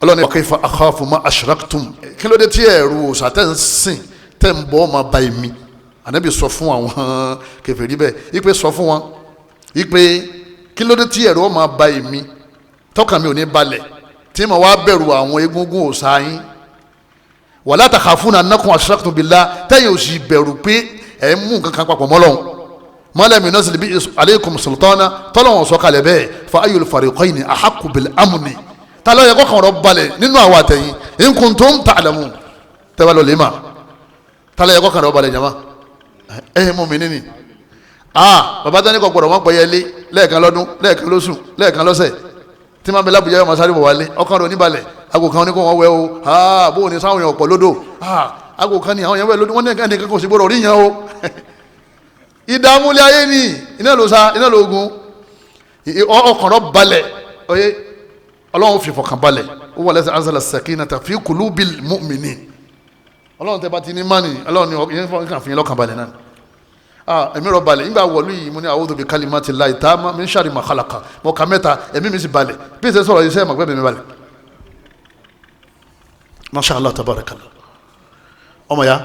Ọlọ́ni kayfa akhafu ma ashraktum, kí ló dé tí ẹ̀rù òòṣà tẹ́ ń sìn tẹ́ ń bọ́ máa ba èmi? Ànábì sọ fún àwọn kèfèrí bẹ́ẹ̀, ipe sọ fún wọn ipe kí ló dé tí ẹ̀rù máa ba èmi, tọkàn mi ò ní balẹ̀, tí mo wá bẹ̀rù àwọn egungun òòṣà yín. Wala takhafuna annakum ashraktum billah, tẹ́yìn ò sì bẹ̀rù pé ẹ̀ ń mú nǹkan kan papọ̀ mọ́lọ́hún mọ́lẹ́mi nasili bí aleikum sultana, tọ́lọ́wọ̀n sọ kalẹ̀ bẹ́ẹ̀. Fa ayyul fariqayni ahaqqu bil amni, ta ló yẹ kó kàn rọ balẹ̀ nínú àwọn àtẹ̀yìn, in kuntum ta'lamun, tẹ́wá lọ lè mà ta ló yẹ kó kàn rọ balẹ̀ jama ẹ̀ mú mi nínú. Bàbá tani kò gbọdọ̀ wọ́n pẹ̀ yẹlé lẹ́ẹ̀kan lọ́dún, lẹ́ẹ̀kan lóṣù, lẹ́ẹ̀kan lọ́sẹ̀, tí máa bẹ lábùjá yọ máa sáré bọ̀ wálé, ọkàn rẹ̀ oníbalẹ̀. Aago kan ní kó wọ́n wẹ̀ o, bó o ní sáwọn èèyàn ọ̀pọ̀ lódò, aago kan ní àwọn èèyàn wẹ̀ lódò, wọ́n ní ẹnìkan kò sí gbọdọ̀ rí yẹn o. Ìdààmú ilé ayé ni iná ló sa iná ló gun, ọkàn rẹ̀ balẹ̀. Oye Ọlọ́run fi fọkàn balẹ̀, ó wà lẹ́sẹ̀ anzala sakinata fi qulubil mu'minin. Ọlọ́run tẹ́ bá ti ní mánì, Ọlọ́run ní ìyẹn kàn fi yín lọ́kàn balẹ̀ náà. Ẹ̀mí rọ̀ balẹ̀ nígbà wọ̀lú yìí, mo ní a'udhu bi kalimatillahi tamma min sharri ma khalaqa, mo kà mẹ́ta, ẹ̀mí mi sì balẹ̀. Bí n ṣe sọ̀rọ̀ iṣẹ́ màgbẹ́ mi balẹ̀. Masha Allah tabarakallah. Ọmọ ya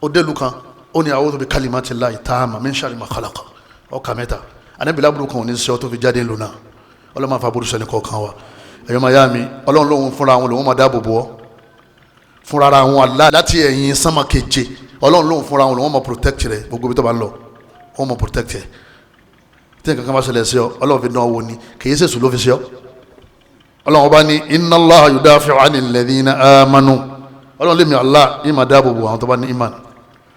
ó dé lu kan, ó ní a'udhu bi kalimatillahi tamma min sharri ma khalaqa, ó kà mẹ́ta. Ànábì láburú kan ò ní sọ tó fi jáde lù náà. Ọlọ́run máa fa burú sẹ́ni kọ̀ọ̀kan wa. Ẹ̀yọ́ máa yá mi, Ọlọ́run lóhun fúnra wọn lòun máa dáàbò bò ọ́ fúnra ara wọn Allah láti ẹ̀yìn sánmà keje. Ọlọ́run lóhun fúnra wọn lòun máa protect rẹ, gbogbo ibi tó bá ń lọ wọ́n máa protect rẹ. Tí nǹkan kan bá ṣẹlẹ̀ sí ọ, Ọlọ́run fi dán ọ wò ni, kì í ṣèṣù ló fi ṣe ọ. Ọlọ́run bá ní inna Allaha yudafi'u 'anil ladhina amanu, Ọlọ́run lèmi Allah yìí máa dáàbò bò àwọn tó bá ní iman.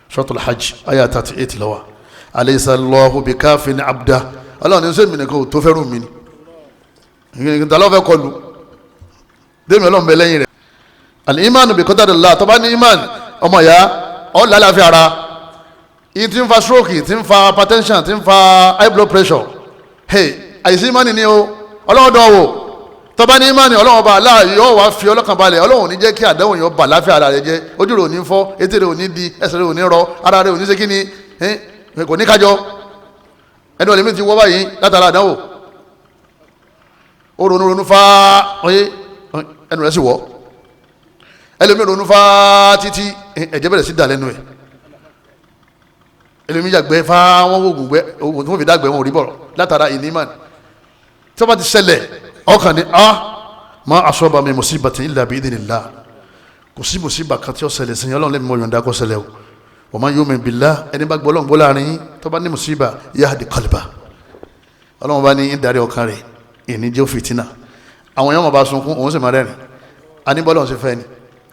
Suratul Hajj ayah 38 lọ́wọ́. Alaysa Allahu bikafin abda, Ọlọ́run ní sẹ́mi nìkan ò tó fẹ́rù mi ni, ìgbà ló fẹ́ kọlu dèmi Ọlọ́run bẹ lẹ́yìn rẹ̀. Al-imanu bi qadarillah, tó bá ní iman, ọmọ ìyá ọ lálàáfíà ara yìí ti ń fa stroke, ti ń fa hypertension, ti ń fa high blood pressure, hey, àìsí imani ni o. Ọlọ́run dán wò, tó bá ní imani, Ọlọ́run ọba Allah yóò wá fi ọlọ́kàn balẹ̀. Ọlọ́run ò ní jẹ́ kí àdánwò yóò bà láfíà ara rẹ̀ jẹ́. Ojú rẹ̀ ò ní fọ́, etí rẹ̀ ò ní di, ẹsẹ̀ rẹ̀ ò ní rọ, ara rẹ̀ ò ní ṣe kíni, kò ní kájọ. Ẹni ọ̀lẹ́mí ti wọ́ báyìí látara àdánwò, ó ronú ronú fá, ọyẹ ẹnu rẹ̀ sì wọ́. Ẹlòmíì ronú fá títí ẹ̀jẹ̀ bẹ̀rẹ̀ sí dà lẹ́nu ẹ̀. Ẹlòmíì yàgbẹ́ fá, wọ́n oògùn gbẹ́, oògùn tí wọ́n fi dàgbẹ́ wọn ò rí bọ̀rọ̀ látara ìnímàn. Tí wọ́n bá ti ṣẹlẹ̀ ọkàn ni a ma asaba min musibatin illa bi idhnillah, kò sí musiba kan tí ó ṣẹlẹ̀ sí Ọlọ́run lẹ́mi mọ́ yọ̀ǹda kó ṣẹlẹ̀ o. Wa man yu'min billah, ẹni bá gbọ́ Ọlọ́run gbọ́ láàrin yín, tó bá ní musiba yahdi qalba, Ọlọ́run bá ní ń darí ọkàn rẹ̀, ìní jẹ́ fìtínà. Àwọn èèyàn máa bá sunkún, òun sì máa rẹ́rìn. Aníbọ́lọ́run sì fẹ́ ni,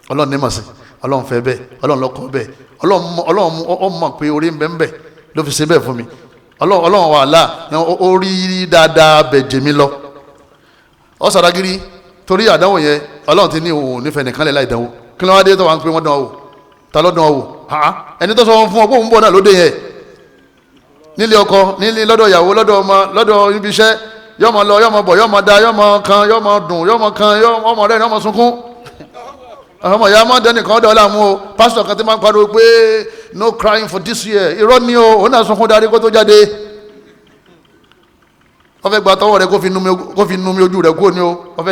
Ọlọ́run ní màsí, Ọlọ́run fẹ́ bẹ́ẹ̀, Ọlọ́run lọ́kọ́ bẹ́ẹ̀, Ọlọ́run ó mọ̀ pé orí ń bẹ ń bẹ ló fi ṣe bẹ́ẹ̀ fún mi. Ọlọ́run wà láà ó rí dáadáa bẹ̀ jèmi lọ. Ọ sàdágírí torí àdánwò yẹn, Ọlọ́run ti ní òun nífẹ̀ẹ́ nìkan lẹ̀ láì dánwò. Kí ló wá dé tó wà ń pè wọ́n dánwò? Ta ló dánwò? Ẹni tó sọ wọn fún ọ pé òun bọ̀ náà lóde yẹn, nílé ọkọ, nílé lọ́dọ̀ ìyàwó, lọ́dọ̀ ọmọ, lọ́dọ̀ ibi iṣẹ́, yọ máa lọ, yọ máa bọ̀, yọ máa da, yọ máa kan, yọ máa dùn, yọ máa kan, yọ máa rẹ́rìn, yọ máa sunkún. Ọmọ ìyá máa dẹ́nìkan ọ̀dọ̀ ọ̀làmú o. Pásítọ̀ kan ti máa ń pariwo pé no crying for this year, irọ́ ni o, òun náà sunkún darí kó tó jáde. Wọ́n fẹ́ gba tọwọ́ rẹ kó fi nu omi ojú rẹ kúrò ní o. Wọ́n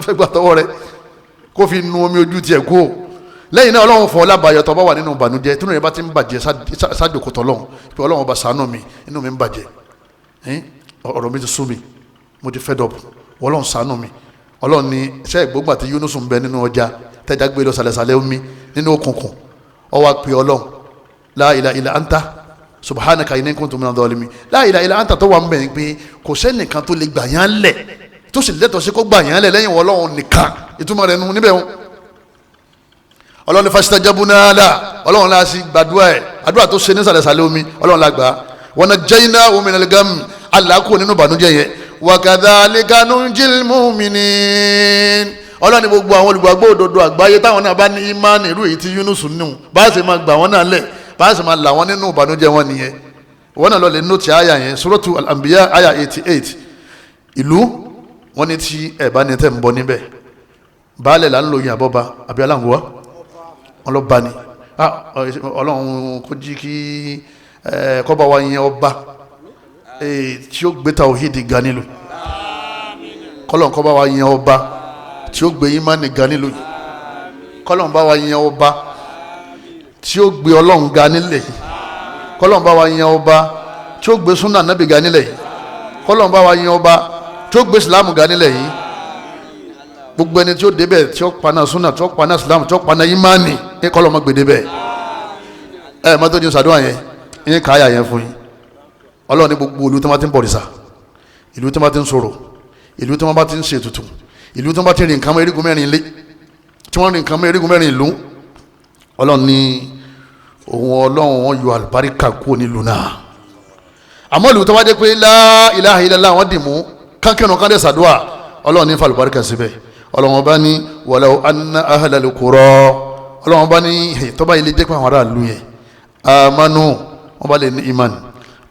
fẹ́ gba tọwọ́ rẹ kó fi nu omi ojú tiẹ̀ kúrò. Lẹ́yìn náà Ọlọ́run fọ́ lábàáyọ tó bá wà nínú ìbànújẹ́, tínú rẹ bá ti ń bàjẹ́ sájòkòtò Ọlọ́run pé Ọlọ́run ọba ṣàánú mi, inú mi ń bàjẹ́, ọ̀rọ̀ mi ti sú mi, mo ti fed up, Ọlọ́run ṣàánú mi. Ọlọ́run ní ṣe ìgbógbà tí Yúnúsù ń bẹ nínú ọjà tẹ́jà gbé lọ sàlẹ̀sàlẹ̀ omi nínú òkùnkùn, ó wá pè Ọlọ́run, la ilaha illa anta subhanaka inni kuntu minadh dhalimin. La ilaha illa anta tó wà ń bẹ̀ pé kò sẹ́nìkan tó lè gbà yán lẹ̀ tó sì lẹ́tọ̀ọ́ sí kó gbà yán lẹ̀ lẹ́yìn Ọlọ́run nìkan. Ìtumọ̀ rẹ̀ nù níbẹ̀ wọn. Ọlọ́run ní fastajabna la, Ọlọ́run la sì gbàdúrà ẹ̀, àdúrà tó ṣe ní sàlẹ̀sàlẹ̀ omi Ọlọ́run la gbà á. Wa najjaynahu minal gam, aláàkó nínú ìbànújẹ́ yẹn. Wa kadhalika nunjil mu'minin. Ọlọ́run ní gbogbo àwọn olùgbàgbọ́ òdodo àgbáyé táwọn náà bá ní ìmánì irú èyí tí Yunus nù, bá a sì máa gbà wọ́n náà lẹ̀, bá a sì máa là wọ́n nínú ìbànújẹ́ wọn nìyẹn. Wọ́n náà lọ lè nóòtì àyà yẹn, Suratu Al-Anbiya àyà 88. Ìlú wọn ní tí ẹ̀ bá ní tẹ̀ ń bọ níbẹ̀, baálẹ̀ là ń lo yin àbọ̀ba àbí aláǹgọ́wá wọn lọ bá ní ọlọ́run kó jí kí kọ́ba wa yẹn ọba tí ó gbé tàwhídì ga nílùú, kọ́lọ́n kọ́ba wa yẹn ọba tí ó gbé ìmánì ga nílùú, kọ́lọ́n bá wa yẹn ọba tí ó gbé ọlọ́run ga nílẹ̀ yìí, kọ́lọ́n bá wa yẹn ọba tí ó gbé súnà nábì ga nílẹ̀ yìí, kọ́lọ́n bá wa yẹn ọba tí ó gbé ìsìlámù ga nílẹ̀ yìí. Gbogbo ẹni tí ó débẹ̀ tí ó paná súnà, tí ó paná ìsìlámù, tí ó paná ìmánì, ní kọ́lọ́n má gbé débẹ̀. Ẹ mọ́tò ní sàdúrà yẹn ní káyà yẹn fún yín. Ọlọ́run ní gbogbo ìlú tí wọ́n ti ń bọ̀rìṣà, ìlú tí wọ́n ti ń sọ̀rọ̀, ìlú tí wọ́n bá ti ń ṣètùtù, ìlú tí wọ́n bá ti rìn nǹkan mọ́ erigun mẹ́rin ilé, tí wọ́n rìn nǹkan mọ́ erigun mẹ́rin ìlú, Ọlọ́run ní òun Ọlọ́run wọn yọ àlùbáríkà kúrò nílùú náà. Àmọ́ ìlú tó wá jẹ́ pé la ilaha illallah wọn dì mú kánkẹ́nu kan dẹ̀ sàdúà, Ọlọ́run ní falùbáríkà síbẹ̀. Ọlọ́run bá ní walaw anna ahlal qura, Ọlọ́run bá ní tọ́ba ilé jẹ́ pé àwọn aráàlú yẹn amanu, wọ́n bá lè ní iman,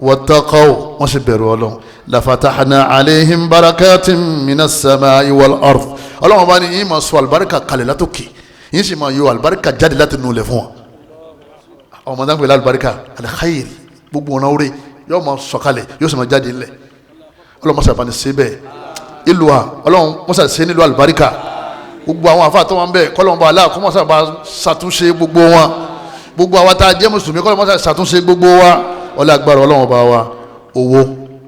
wattaqaw, wọ́n sì bẹ̀rù Ọlọ́run, lafatahna aleihim barakatin minas samai wal ard. Ọlọ́run bá ní yín máa sọ àlùbáríkà kalẹ̀ látòkè, yín sì máa yọ àlùbáríkà jáde láti nù lẹ̀ fún wọn. Ọmọ dáńgbé lálùbáríkà alkhair, gbogbo ọ̀nà orí yóò máa sọ kalẹ̀, yóò sì máa jáde ńlẹ̀. Ọlọ́run mọ́sá ìbáni ṣe bẹ́ẹ̀ ìlú wa, Ọlọ́run mọ́sá ṣe nílùú àlùbáríkà. Gbogbo àwọn àfa tó wọn bẹ́ẹ̀ kọ́lọ́run bá aláà kọ́ mọ́sá bá ṣàtúnṣe gbogbo wọn. Gbogbo àwa tá a jẹ́ mùsùlùmí kọ́lọ́run mọ́sá ṣàtúnṣe gbogbo wa. Ọlá agbára Ọlọ́run bá wa. Owó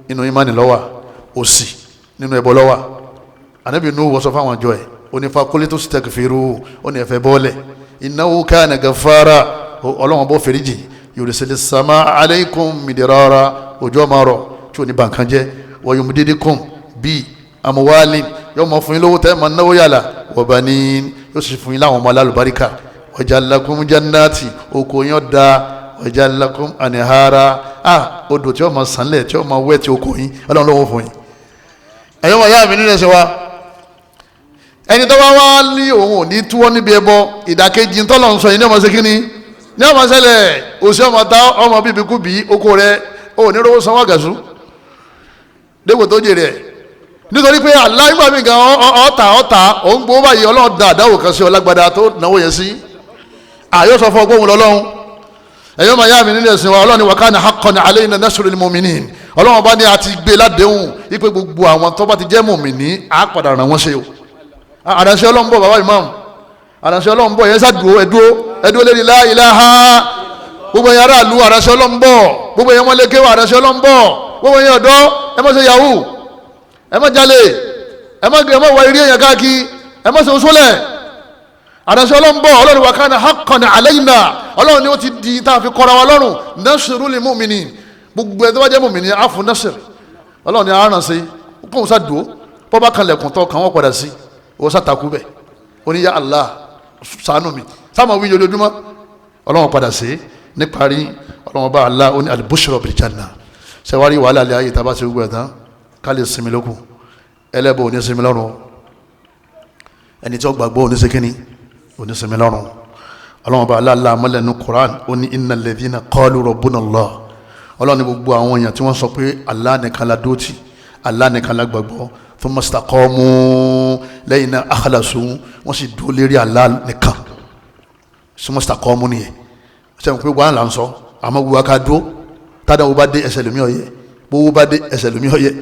nínú ìmánì ló wà, òṣì nínú ẹbọ ló wà. Ànábì Nuhu wọ́n sọ fáwọn àjọ ẹ̀, ó ní fakulitu stakfiru, ó ní ẹ̀fẹ̀ bọ́ọ̀lẹ̀, innahu kana gaffara, Ọlọ́run bó fèrèjì, yursilis samaa alaykum midrara, òjò máa rọ̀ tí ò ní bàǹkan jẹ́, wa yumdidukum bi amwalin, yóò máa fún yín lówó tẹ́ máa náwó yàrá, wa banin, yóò sì fún yín láwọn ọmọ alálùbáríkà, waj'al lakum jannati, oko yín da, waj'al lakum anhara, odò tí ó máa sànlẹ̀ tí ó máa wẹ̀ tí oko yín, Ọlọ́run ló wọ́n fún yín. Ẹ̀yọ́ wọn yá mi nílẹ̀ ṣe wa, ẹni tó bá wá ní òun ò ní túwọ́ níbi ẹbọ, ìdàkejì ńtọ́lọ̀ ń sọ yìí ní ọmọ ṣe kínní ní ọmọ ṣẹlẹ̀, òsì ọmọ ta ọmọ bíbí kú bí oko rẹ ò ní rówó sanwó àgàsù dépò tó jèrè ẹ̀, nítorí pé Allah ìgbà mi gan ọ̀tà ọ̀tà òun gbowó báyìí, Ọlọ́run da àdáwò kan sí ọlágbádá tó náwó yẹn sí, àyọ̀ sọ fún ọgbóhùn lọ́lọ́run. Ẹ̀yọ́ máa yá mi nílẹ̀ sìn wa, Ọlọ́run ní wa kana haqqan alayna nasrul mu'minin, Ọlọ́run bá ní a ti gbé ládéhùn wípé gbogbo àwọn tó bá ti jẹ́ mùmìnì á padà ràn wọ́n ṣe o. Àránṣẹ́ Ọlọ́run bọ̀ bàbá imam, àránṣẹ́ Ọlọ́run bọ̀ yẹn sá dúró, ẹ̀dúró ẹ̀dúró lérí la ilaha, gbogbo ẹ̀yin aráàlú àránṣẹ́ Ọlọ́run bọ̀, gbogbo ẹ̀yin ọmọlẹ́kẹ́wà àránṣẹ́ Ọlọ́run bọ̀, gbogbo ẹ̀yin ọ̀dọ́ ẹ má ṣe yahoo, ẹ má jalè, ẹ má wá eré èèyàn káàkiri, ẹ má ṣe oṣólẹ̀. Àránṣẹ́ Ọlọ́run bọ̀, Ọlọ́run wa kana haqqan alayna, Ọlọ́run ni ó ti di tá a fi kọ́ra wa lọ́rùn, nasrul mu'minin, gbogbo ẹ̀ tó bá jẹ́ mùmìnì á fún nasr, Ọlọ́run ni àrán sí kóun sá dùn ó, bọ́ bá kanlẹ̀kùn tó kàn wọ́n padà sí, ó sá takú bẹ̀, ó ní ya Allah ṣàánú mi, sáàmù wí ojoojúmọ́, Ọlọ́run padà sí. Níparí Ọlọ́run bá Allah ó ní al-bushra bil janna, ṣẹwárí wàhálà alẹ́ ayé tàbá ṣe gbogbo ẹ̀ tán ká lè sinmi lókun, ẹlẹ́bọ̀ ò ní sinmi lọ́rùn, ẹni tí ó gbàgbọ́ ò ní ṣe kíni, ò ní sinmi lọ́rùn. Ọlọ́run bá Allah mọ́lẹ́nu Quran, ó ní innal ladhina qalu rabbuna Allah, Ọlọ́run ní gbogbo àwọn èèyàn tí wọ́n sọ pé Allah nìkan la dóòtì, Allah nìkan la gbàgbọ́, thumma istaqamu, lẹ́yìn náà akhlasu, wọ́n sì dúró lérí Allah nìkan, thumma istaqamu nìyẹn. Sẹ́wọ̀n pé wàhálà là ń sọ, àmọ́ gbogbo aka dúró, tádàwó bá dé ẹsẹ̀ lómi ọ̀yẹ́, gbowó bá dé ẹsẹ̀ lómi ọ̀yẹ́.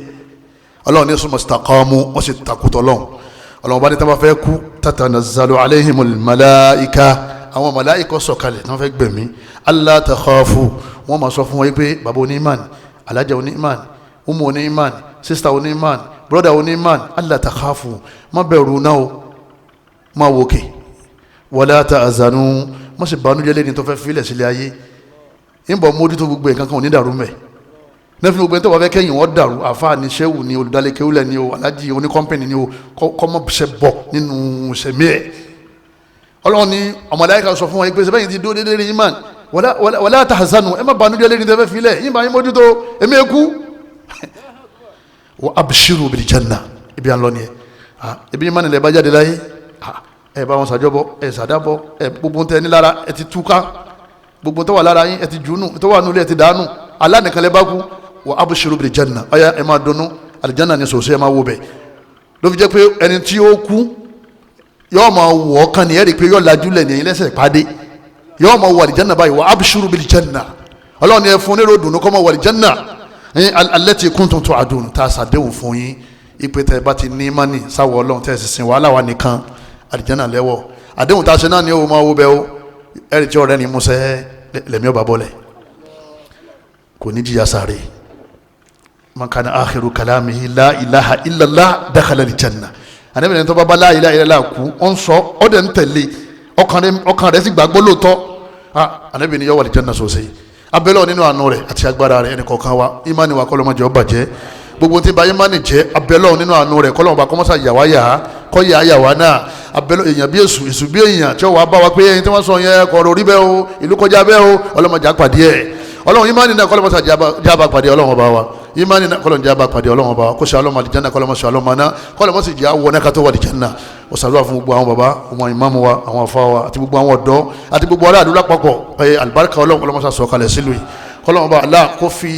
Ọlọ́run ní thumma istaqamu, wọ́n sì takùtọ̀ lọ́hùn. Ọlọ́run bá ní tábà fẹ́ kú, tatanazzalu alayhimul malaika, àwọn màláìkà sọ̀kalẹ̀ tí wọ́n fẹ́ gbẹ̀mí, alla takhafu, wọ́n máa sọ fún wọn yìí pé bàbá onímàn, alájà onímàn, umu onímàn, sista onímàn, broda onímàn, alla takhafu, má bẹ̀rù náà o, má wòkè, wala ta'zanu, má sì banújẹ́ lẹ́ni tó fẹ́ filẹ̀ sílẹ̀ ayé, ń bọ̀ mójútó gbogbo nǹkan kan ò ní dàrú mẹ́ nẹ́fìn gbogbo ẹni tó bá fẹ́ kẹ́yìn wọ́n dàrú, àfa ni sẹ́wù ni olùdalékewúlẹ̀ ni o, alájì oníkọ́mpìnì ni o, kọ́mọ́ ṣe bọ̀ nínú sẹ̀mí ẹ̀. Ọlọ́run ní ọmọláyíká sọ fún wọn pé sẹ́bẹ̀yìn ti dúró déédéé rí imán, wala tahzanu, ẹ má banújẹ́ lẹ́ni tẹ́fẹ́ filẹ̀ yín bá yín mójútó èmi ekú. Wa abshiru bil janna, ibi à ń lọ nìyẹn. Ibi yín má nílẹ̀ bá jáde láyé, ẹ bá wọn sàjọbọ, ẹ sàdábọ, ẹ gbogbo tẹ ní lára ẹ ti túká, gbogbo tó wà lára yín ẹ ti jùnú, tó wà nulẹ̀ ẹ ti dànù, Allah nìkan lẹ bá kú. Wa abshiru bil janna, ọ̀ya ẹ máa dunnú, àlìjánà ni sòsè ẹ máa wò bẹ̀. Ló fi jẹ́ pé ẹni tí ó kú yóò máa wọ̀ ọ́ kan ní ẹ̀rí pé yóò lajú lẹ̀ ní ẹ̀yìn lẹ́sẹ̀ pàdé, yóò máa wọ àlìjánà báyìí. Wa abshiru bil janna, ọlọ́run ni ẹ fún nírò dùnú kọ́ máa wọ àlìjánà allati kuntum tu'adun, tá a sàdéhùn fún yín ìpè tẹ́ bá ti ní mánì sáwọ́ ọlọ́run tẹ́ ẹ sì sìn wàhálà wa nìkan, àlìjánà lẹ́wọ̀. Àdéhùn tá a ṣe náà ni ó máa wó bẹ́ẹ̀ o, ẹ̀rí tí ọ̀rẹ́ ni musẹ́ lẹ́mí ọba bọ́lẹ̀ kò ní jìyà sáré. Man kana akhiru kalamihi la ilaha illallah dakhala aljanna, ànábì ní tó bá bá la ilaha illallah kú, ó ń sọ ó dẹ̀ ń tẹ̀lé, ọkàn rẹ̀ sì gbàgbọ́ lóòótọ́, ànábì ní yó wọ aljanna sọ̀sẹ̀. Abẹ́lẹ́ nínú àánú rẹ̀ àti agbára rẹ̀ ẹnì kọ̀ọ̀kan wa, ìmánì wa kọ́lọ́mọdé ó bàjẹ́, gbogbo tí ba ìmánì jẹ́ abẹ́lẹ́ nínú àánú rẹ̀ kọ́lọ́mọba kọ́mọ́sá yàwá yà á kọ́ yà á yàwá náà. Abẹ́lẹ́ èèyàn bí èṣù, èṣù bí èèyàn tí ó wàá bá wa pé ẹyin tí wọ́n sọ yẹn kọ̀ọ̀rọ̀ orí bẹ́ẹ̀ o, ìlú kọjá bẹ́ẹ̀ o, ọlọ́mọdé àpàdé ẹ̀. Ọlọ́run ìmánì náà kọ́lọ́mọsá jábà pàdé ọlọ́run ọba wa, ìmánì náà kọ́lọ́mọ jábà pàdé ọlọ́run ọba wa, kó ṣe ọlọ́mọ àlìjánná, kọ́lọ́mọ ṣe ọlọ́mọ náà, kọ́lọ́mọ sì jẹ́ àwọn náà tó wà àlìjánná. Ó ṣàdúrà fún gbogbo àwọn baba, àwọn ìmáàmù wa, àwọn afá wa, àti gbogbo àwọn ọ̀dọ́, àti gbogbo ará àdúrà papọ̀. Ẹ àlùbáríkà ọlọ́run kọ́lọ́mọ sọ kalẹ̀ sílùú yìí, kọ́lọ́mọ bá Allah kó fi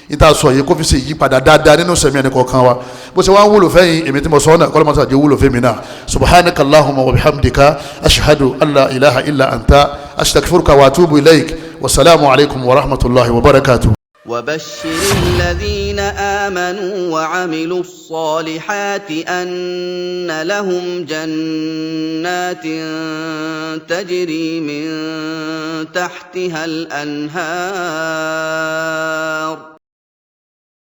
ìta sọ yìí kó fi ṣe ìyípadà dáadáa nínú sẹ̀mí ẹni kọ̀ọ̀kan wa. Bó ṣe wá ń wúlò fẹ́yìn èmi tí mo sọ ọ́ náà, kọ́lọ́mọ sàjẹ́ wúlò fẹ́mi náà. Subhanaka Allahumma wa bihamdika ashhadu an la ilaha illa anta astaghfiruka wa atubu ilaik. Wasalaamu alaykum wa rahmatulahi wa barakatuh. وبشر الذين آمنوا وعملوا الصالحات أن لهم جنات تجري من تحتها الأنهار.